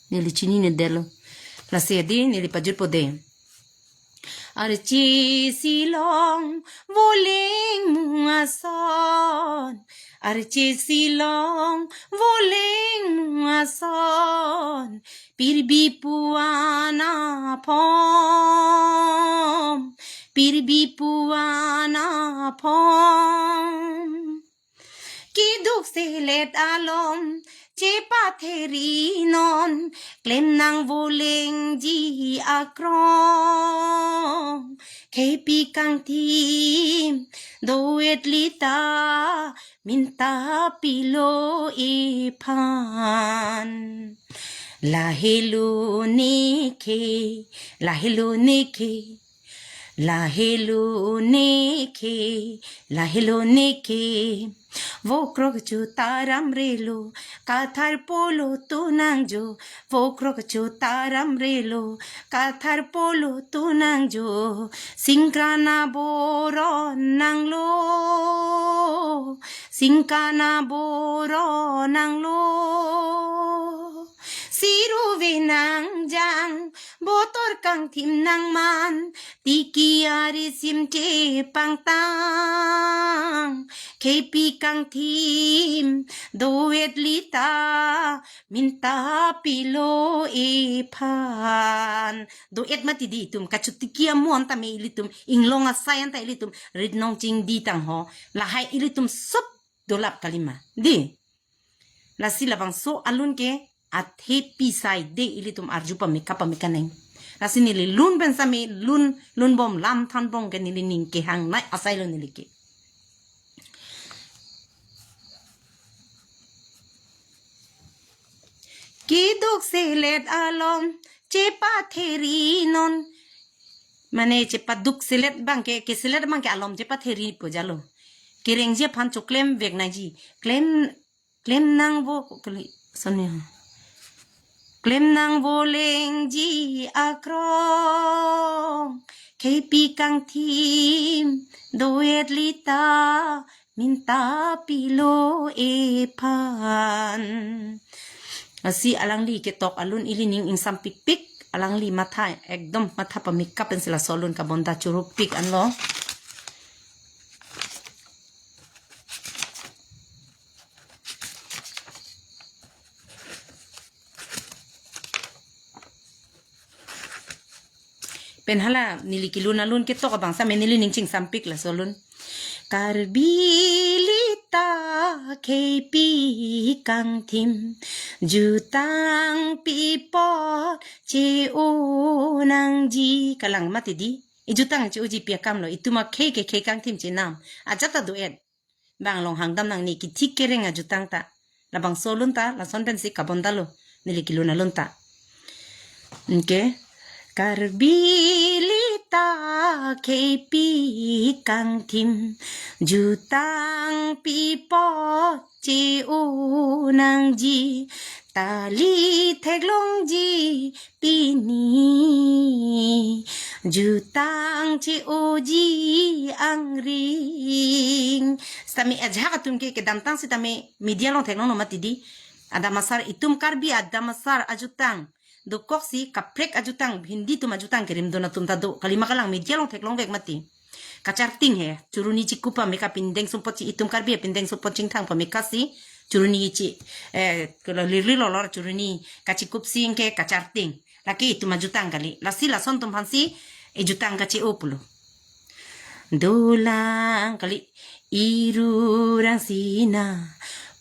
Neli chinine detlo. Lasi adi, neli pajutpo de. Arche si long voleng mung ason. Arche si long voleng mung ason. Pirbi puan aphom. Pirbi puan aphom. Keduk selet alom chepatheri non, klem nang volengji akrong. Kheipi kangthim do-et lita, minta pilo ephan. Lahelo ne khei, lahelo ne khei. Lahelo ne khei, lahelo ne khei. Vokrok chu taram relo, kathar polo tunang jo. Vokrok chu taram relo, kathar polo tunang jo. Singkrana boron nanglo, singkrana boron nanglo. Siruve nangjang, botor kangthim nangman, tiki ari sim chepangtang. Kheipi kangthim do-et lita, minta pilo ephan. Do-et mati di itum, kachotiki amon tame ilitum, inglong asai anta ilitum, rit nong chingdi tang ho. Lahai ilitum sop dolap kalima. Di. Lasi labangso alun ke athepi sai de ilitum arju pame kap pame kaneng. Lasi neli lun pen same lun, lun bom lam than bom ke neli ning kehang nai asai lo neli ke. Keduk selet alom chepatheri non. Mane chepaduk selet abang ke, keselet abang ke alom chepatheri po jalo. Kerengji aphan choklem vek nangji. Klem Klem nang vo, kali, soni ha. Klem nang volengji akrong, kheipi kangthim do-et lita, minta pilo ephan. Lasi alangli ketok alun ili ning ingsampikpik, alangli matha ekdom matha pamikap pensi laso alun kabonda churupik anlo. Pen hala neli kelun alun ketok abang same neli ning chingsampik laso alun. Karbi lita khei pi kangthim, jutang pi apot che-o nangji. Kalang mati di. Ejutang che-oji pi akamlo, itum akhei ke khei kangthim chenam. Ajat ta do-et. Bang long hangdam nangne kethik kereng ajutang ta. Labangso alun ta, lason pensi kabondalo. Neli kelun alun ta. Anke. Karbi lita khei pi kangthim, jutang pi apot che-o nangji, tali theklongji pini, jutang che-oji angring. Sitame ajahak atum ke kedamtang sitame media along theklonglo mati di. Adam asar, itum Karbi adam asar ajutang. Dokok si kaprek ajutang, Hindi atum ajutang kerim dun atum ta do. Kalima kalang media along theklongvek mati. Kacharting he, churuni chikup pame ka pindeng sumpot chi, itum Karbi pindeng sumpot chingthang pame ka si, churuni chi, eh, kelo lirli lolor churuni kachikup si anke kacharting. Lake itum ajutang kali. Lasi lason atum aphansi ejutang kache-o pulo. Dolang kali, irurang sina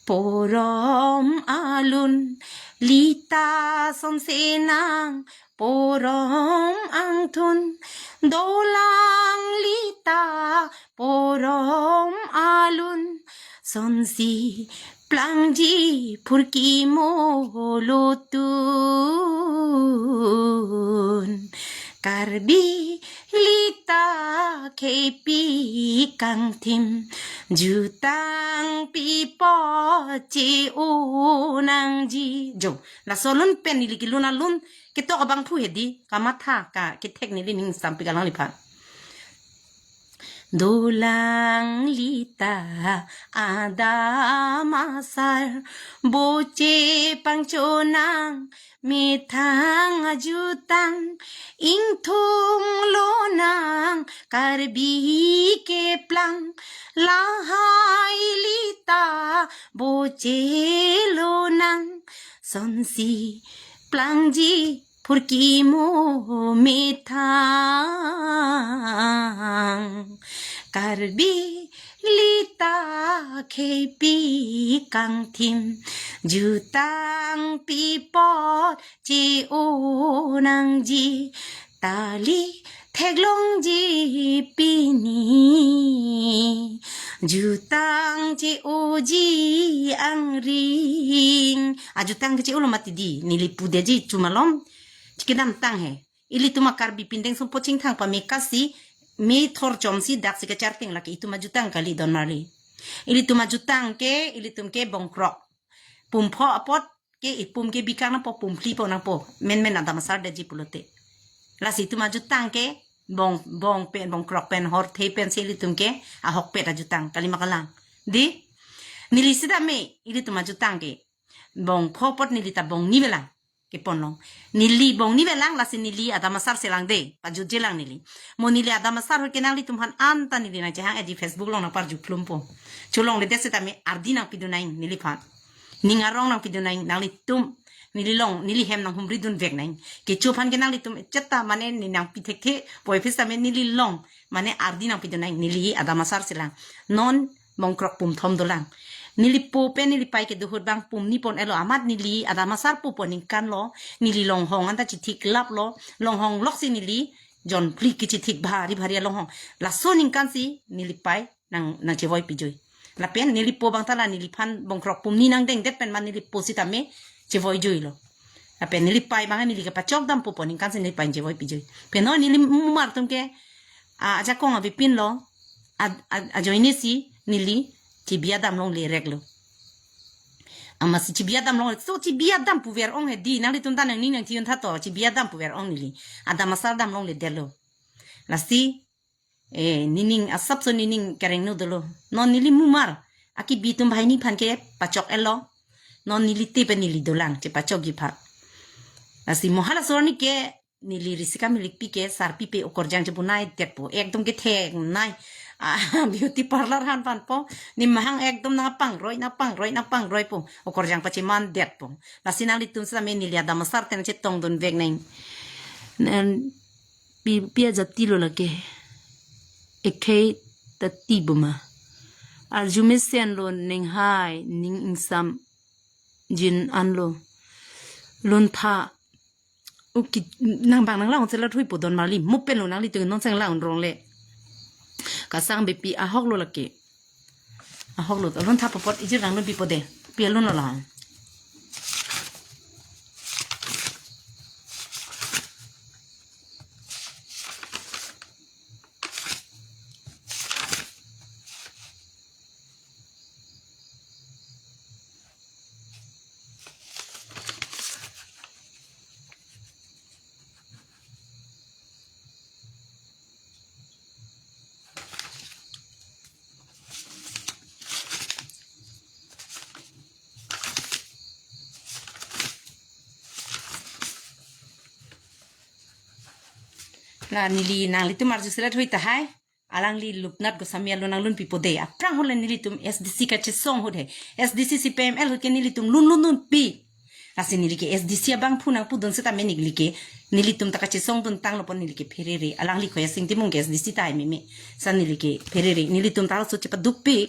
porom alun, lita sonse nang porom angthun, dolang lita porom alun, sonsi plangji phurkimo lotun. Karbi lita khei pi kangthim, jutang pi apot che-o nangji. Jo, laso alun pen neli kelun alun ketok abangphu he di, kamatha ka kethek neli ning sampik alangliphan. Dolang lita adam asar, boche pangchonang methang ajutang, ingthung lonang Karbi keplang, lahai lita boche lonang, sonsi plangji phurkimo methang. Karbi lita khei pi kangthim, jutang pi apot che-o nangji, tali theklongji pini, jutang che-oji angring. Ajutang kache-olo mati di, neli pudetji chumalom. Chikidamtang he. Ilitum a Karbi pindeng sumpot chingthang pame ka si, me thor chom si dak si kacharting, lake itum ajutang kali don marli. Ilitum ajutang ke, ilitum ke bongkrok. Pum pho apot ke ipum ke bikang nangpo, pum phli po nangpo. Menmen adam asar detji pulote. Lasi itum ajutang ke bong, bong pen, bongkrok pen, horthe pensi ilitum ke ahokpet ajutang, kalima kalang. Di, neli sitame, ilitum ajutang ke bong pho apot neli ta bong ni velang. Keponlong. Neli bong ni velang, lasi neli adam asar selang de, pajutjelang neli. Mo neli adam asar ahut ke nanglitum aphan anta neli nangchehang-etji, Facebook along nangparju plumpo. Cholongledet sitame ardi nangpidun nang neliphan. Ning arong nangpidun nang, nanglitum, neli long, neli hem nanghumridunvek nang. Kecho aphan ke nanglitum chetta mane ne nangpi thekthe, poi phi sitame neli long, mane ardi nangpidun nang, neli adam asar selang. Non bongkrok pum thom dolang. Neli po pen neli pei kedo ahut bang pum ni pon-etlo, amat neli adam asar pupo ningkan lo, neli longhong anta chithik laplo, longhong lok si neli jon phli kechithik bhari bhari alonghong. Laso ningkan si neli pei nang, nangchevoi pijui. Lapen neli po bang ta la neliphan bongkrok pum ni nangdengdet pen ma neli po sitame chevoi juilo. Lapen neli pei bang neli kepachok dam pupo ningkan si neli pei chevoi pijui. Pen non neli mumar atum ke, a, ajakong avepinlo, a, a, ajoine si neli chebi adam longle reklo. Amatsi chebi adam long, so chebi adam puver ong he di, nanglitum ta nangning nangthi-un tha to, chebi adam puver ong neli. Adam asar dam longledetlo. Lasi, Eh, nening asapso nening kereng nu dolo. Non neli mumar. Akibi atum banghini aphan ke pachok-etlo. Non neli te pen neli dolang chepachokji aphan. Lasi mo halaso arni ke neli Risika Milikpi ke sarpi pe okorjang chebonai detpo. Ekdom kethek nai. Ah, beauty parlor han panpo. Ne mahang ekdom nangpangroi, nangpangroi, nangpangroipo. Okorjang pacheman detpo. Lasi nanglitum sitame neli adam asar ten chetongdun vek nang. Nan pi, pi ajati lo lake. Ekhei tati buma. Arju mesen lo ninghai, ning ingsam jin anlo. Luntha. Uki nang bang nang lang sela thui pudon mali. Mupen lo nanglitum non seng lang rong le. Kasang bepi ahok lo lake. Ahok lo. Luntha popot ijir nang lo pipo de. Pi alun lo la. La neli nanglitum arju sela thui tahai. Alangli Loknath Goswami alun nanglun pipo de. Aphrang ahut le nelitum S D C kachesong ahut he. S D C C P M L ahut ke nelitum lun lun lun pi. Lasi neli ke S D C abangphu nangpudun sitame neli ke. Nelitum ta kachesongdun tanglo pon neli ke pherere. Alangli Khoya Sing Timung ke S D C tahai meme. Sa neli ke pherere. Nelitum ta laso chepaduk pi.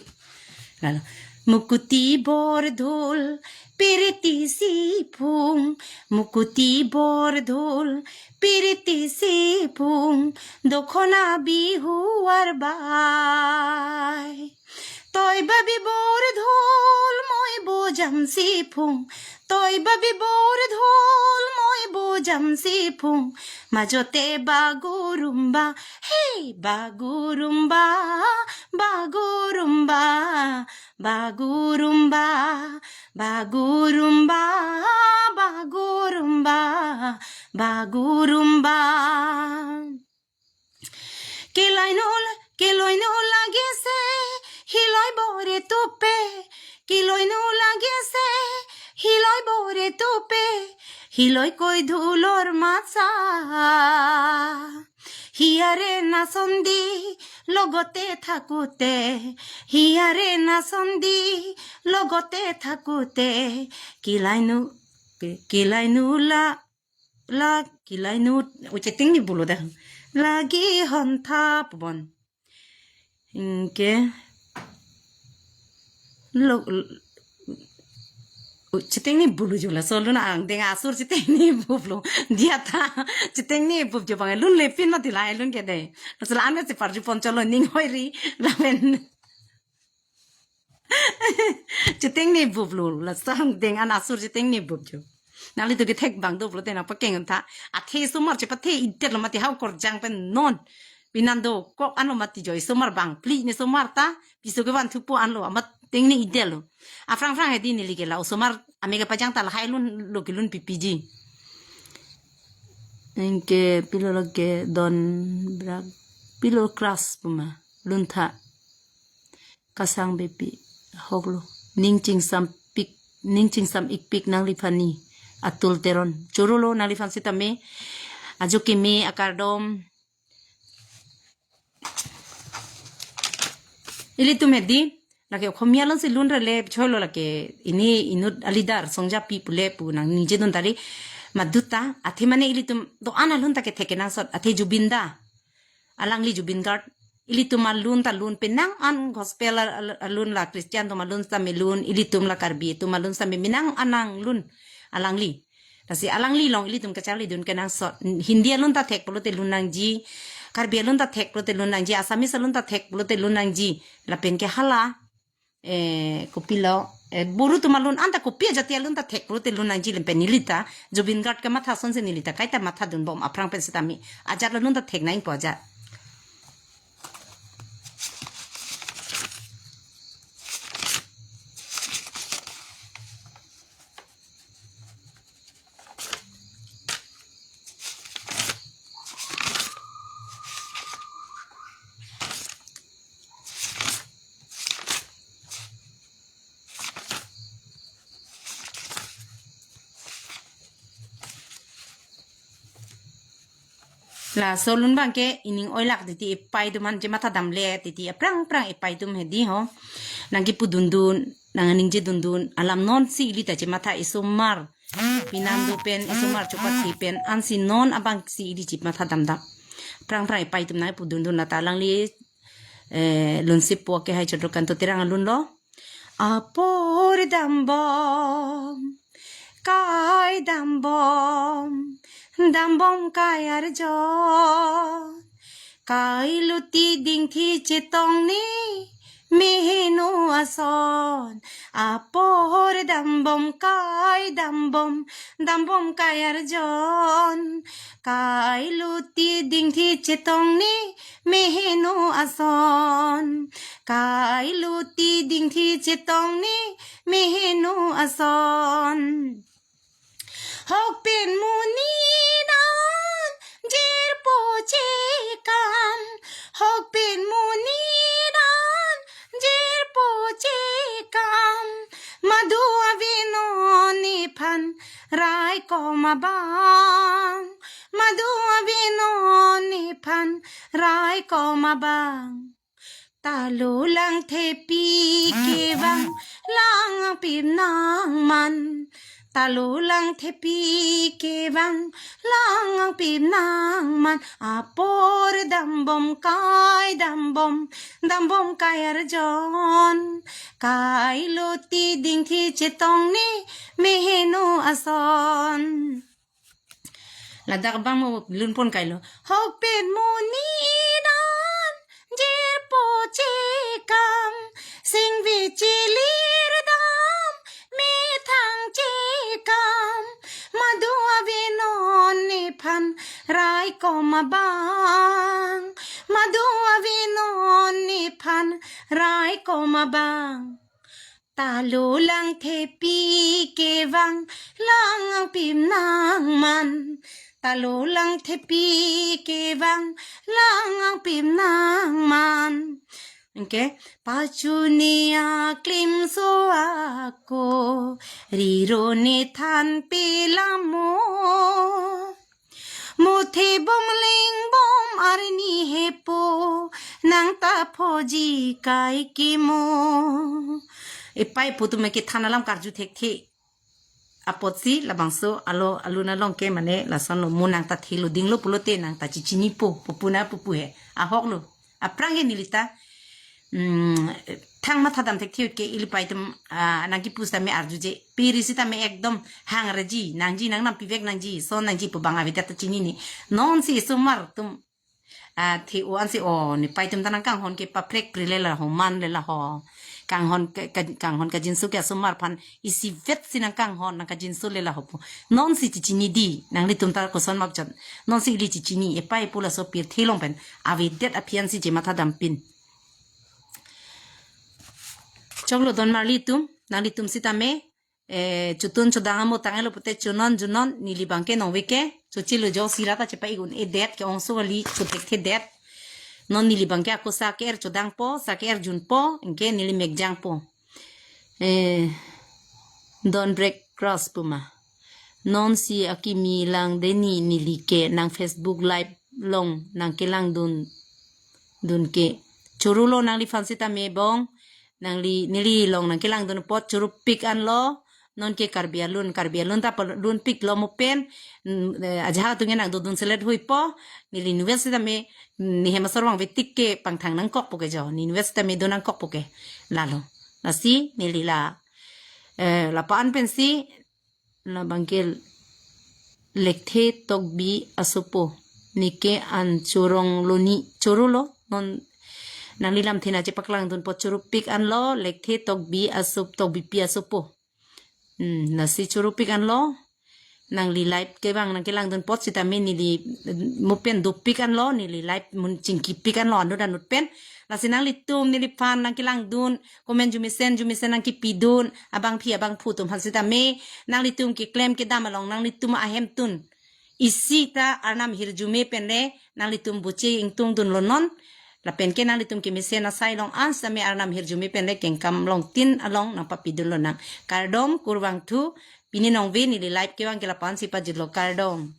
Lalo. Mukuti bordhul, piriti siphung, mukuti bordhul, piriti siphung, dokhona bihu arbai. Toi babi bordhul, moi bojam siphung, toi babi bordhul, moi bojam siphung, majote bagurumba, hey bagurumba, bagurumba, bagurumba, bagurumba, bagurumba, bagurumba. Kelai nu la, kelai nu lagise, hiloi bore tupe. Kelai nu lagise, hiloi bore tupe. Hiloi koi dhulor matsa. Hiare nasondi logote thakute. Hiare nasondi logote thakute. Kelai nu, ke-, kelai nu la la kelai nu, o chetengni bulo da. Lagi hontha pubon. Anke lo, o chetengni bulo jo laso lun angdeng asur chetengni buplo. Dia ta chetengni bup jo bang lun lepin mati lahai lun ke de. Laso la an si parju pon cholo ning hoiri lamen. Chetengni buplo, laso angdeng an asur chetengni bup jo. Nanglitum kethek bang doplo te nangpakeng tha. Athe osomar chepathe-idet lo mati ha okorjang pen non. Pinan dokok anlo mati jo, osomar bangphli ne osomar ta. Piso kevan thupo anlo, amat tengni-idet lo. Aphrang phrang hedi neli ke la osomar ame kepajang ta lahai lun lo kelun pipiji. Anke pilo lake don brak, pilo kras puma luntha. Kasang bepi ahok lo. Ning chingsam pik, ning chingsam ikpik nangliphan ni. Atul Teron. Choro lo nangliphan sitame. Ajo keme akardom. Ilitum hedi. Lake Okhomia alonsi lun rele cholo lake ini inut alidar songjapi pule pu nangningjidun tari maduta. Athe mane ilitum do-an alun ta kethek kenangsot. Athe Zubeen da. Alangli Zubeen Garg. Ilitum alun ta lun penang an gospel al-, al-, alun la Christian atum alun ta melun, ilitum la Karbi atum alun ta me-, menang anang lun alangli. Lasi alangli along ilitum kacharlidun kenangsot. Hindi alun ta thek pulote lun nangji, Karbi alun ta thek pulote lun nangji, Assamese alun ta thek pulote lun nangji. Lapen ke hala eh, kopilo, eh, Boro atum alun anta kopi ajati alun ta thek pulote lun nangji lempen neli ta, Zubeen Garg kematha asonsi neli ta, kaita mathadun bom aphrang pen sitame, ajat alun ta thek nangpo ajat. Laso alun abangke ining oilak titi ipei atum an chematha damle titi aphrang aphrang ipei atum hedi ho. Nangkipudundun, nangningjedundun, alam nonsi ili ta chematha isomar. Pinam do pen isomar chopathe pen ansi non abangsi ili chematha damdam. Aphrang aphrang ipei atum nangkipudundun lata alangli eh, lunsi po ke hai chodro kanto Terang alun lo. Apor dambom, kai dambom, dambom kai arjon. Kai luti dingthi chetong ni mehenu ason. Apor dambom, kai dambom, dambom kai arjon. Kai luti dingthi chetong ni mehenu ason. Kai luti dingthi chetong ni mehenu ason. Hokpin monit an jirpo chekam. Hokpin monit an jirpo chekam. Madu ave non nephan raikom abang. Madu ave non nephan raikom abang. Ta lo lang thepi kevang lang angpip nangman. Ta lo lang thepi kevang lang angpip nangman. Apor dambom, kai dambom, dambom kai arjon. Kai luti dingthi chetong ni mehenu ason. Ladak abang mo lunpon kailo. Hokpin monit an jirpo chekam. Singvi chilir dam methang chekam. Madu ave non nephan raikom abang. Madu ave non nephan raikom abang. Ta lo lang thepi kevang lang angpip nangman. Ta lo lang thepi kevang lang angpip nangman. Anke pachuni aklimso ako riro nethan pelamo. Muthe bom ling bom arni hepo nang ta phoji kai kimo. Ipei apo atum ke than alam karju thekthe apotsi labangso alo alun along ke mane lason lo mo nang ta thelo dinglo pulote nang ta chichinipo pupu na pupu he ahok lo. Aphrang ke neli ta mm, thang matha dam thekthe ke ili pei atum ah, nangkipu sitame arjuje. Piri sitame ekdom hang reji nangji nangnam pivek nangji son nangji pu abang avedet ta chinine. Nonsi isomar atum ah, the-o ansi o nepei atum ta nangkanghon ke paprek pri le la ho man le la ho. Kanghon ke- ke- kanghon kajinso ke asomar aphan isivet si nangkanghon nangkajinso le la ho pu. Nonsi chichini di nanglitum ta koson makjat. Nonsi ili chichini ipei apo laso pirthe along pen avedet aphi ansi chematha dampin. Choklo don marli atum, nanglitum sitame eh, chotun chodang amo tanglo pute chonon junon neli abangke nongve ke chochilo jo sira ta chepa-ik un-edet ke ongso kali chothekthedet. Non neli abangke ako sa ke-er chodangpo, sa ke-er junpo, anke neli mekjangpo. Eh, don break cross puma. Nonsi akimi lang deni neli ke nang Facebook live along nangkelangdun dun ke. Chorolo nangliphan sitame bong nangli neli along nangkelangdun apot chorupik anlo. Non ke Karbi alun, Karbi alun ta palunpiklo mo pen mm, eh, ajahak atum ke nangdodun selet huipo. Neli university tame mm, nehem asor vangvetik ke pangthang nangkokpo ke jo. Neli university tame do nangkokpo ke. Lalo. Lasi neli la eh, lapu-an pensi labangke Lekthe Tokbi asopo. Neke an chorong loni chorolo non nangli lamthe na chepaklangdun apot chorupik anlo Lekthe Tokbi asop Tokbipi asopo. Hmm, lasi chorupik anlo nangli live kevang nangkelangdun apot sitame neli mm, mo pen dopik anlo neli live mun chingkipik anlo anut anut pen. Lasi nanglitum neliphan nangkelangdun comment jumesen jumesen nangkipidun abangpi abangphu atum aphan sitame nanglitum keklem kedam along nanglitum ahemtun isi ta Arnam ahirjume pen le nanglitum buche ingtungdunlo non. Lapen ke nanglitum kemesen asai along an sitame Arnam ahirjume pen le kengkam longtin along nangpapidunlo nang. Kardom kurvangthu pini nongve neli live kevang ke lapu-ansi pajutlo kardom.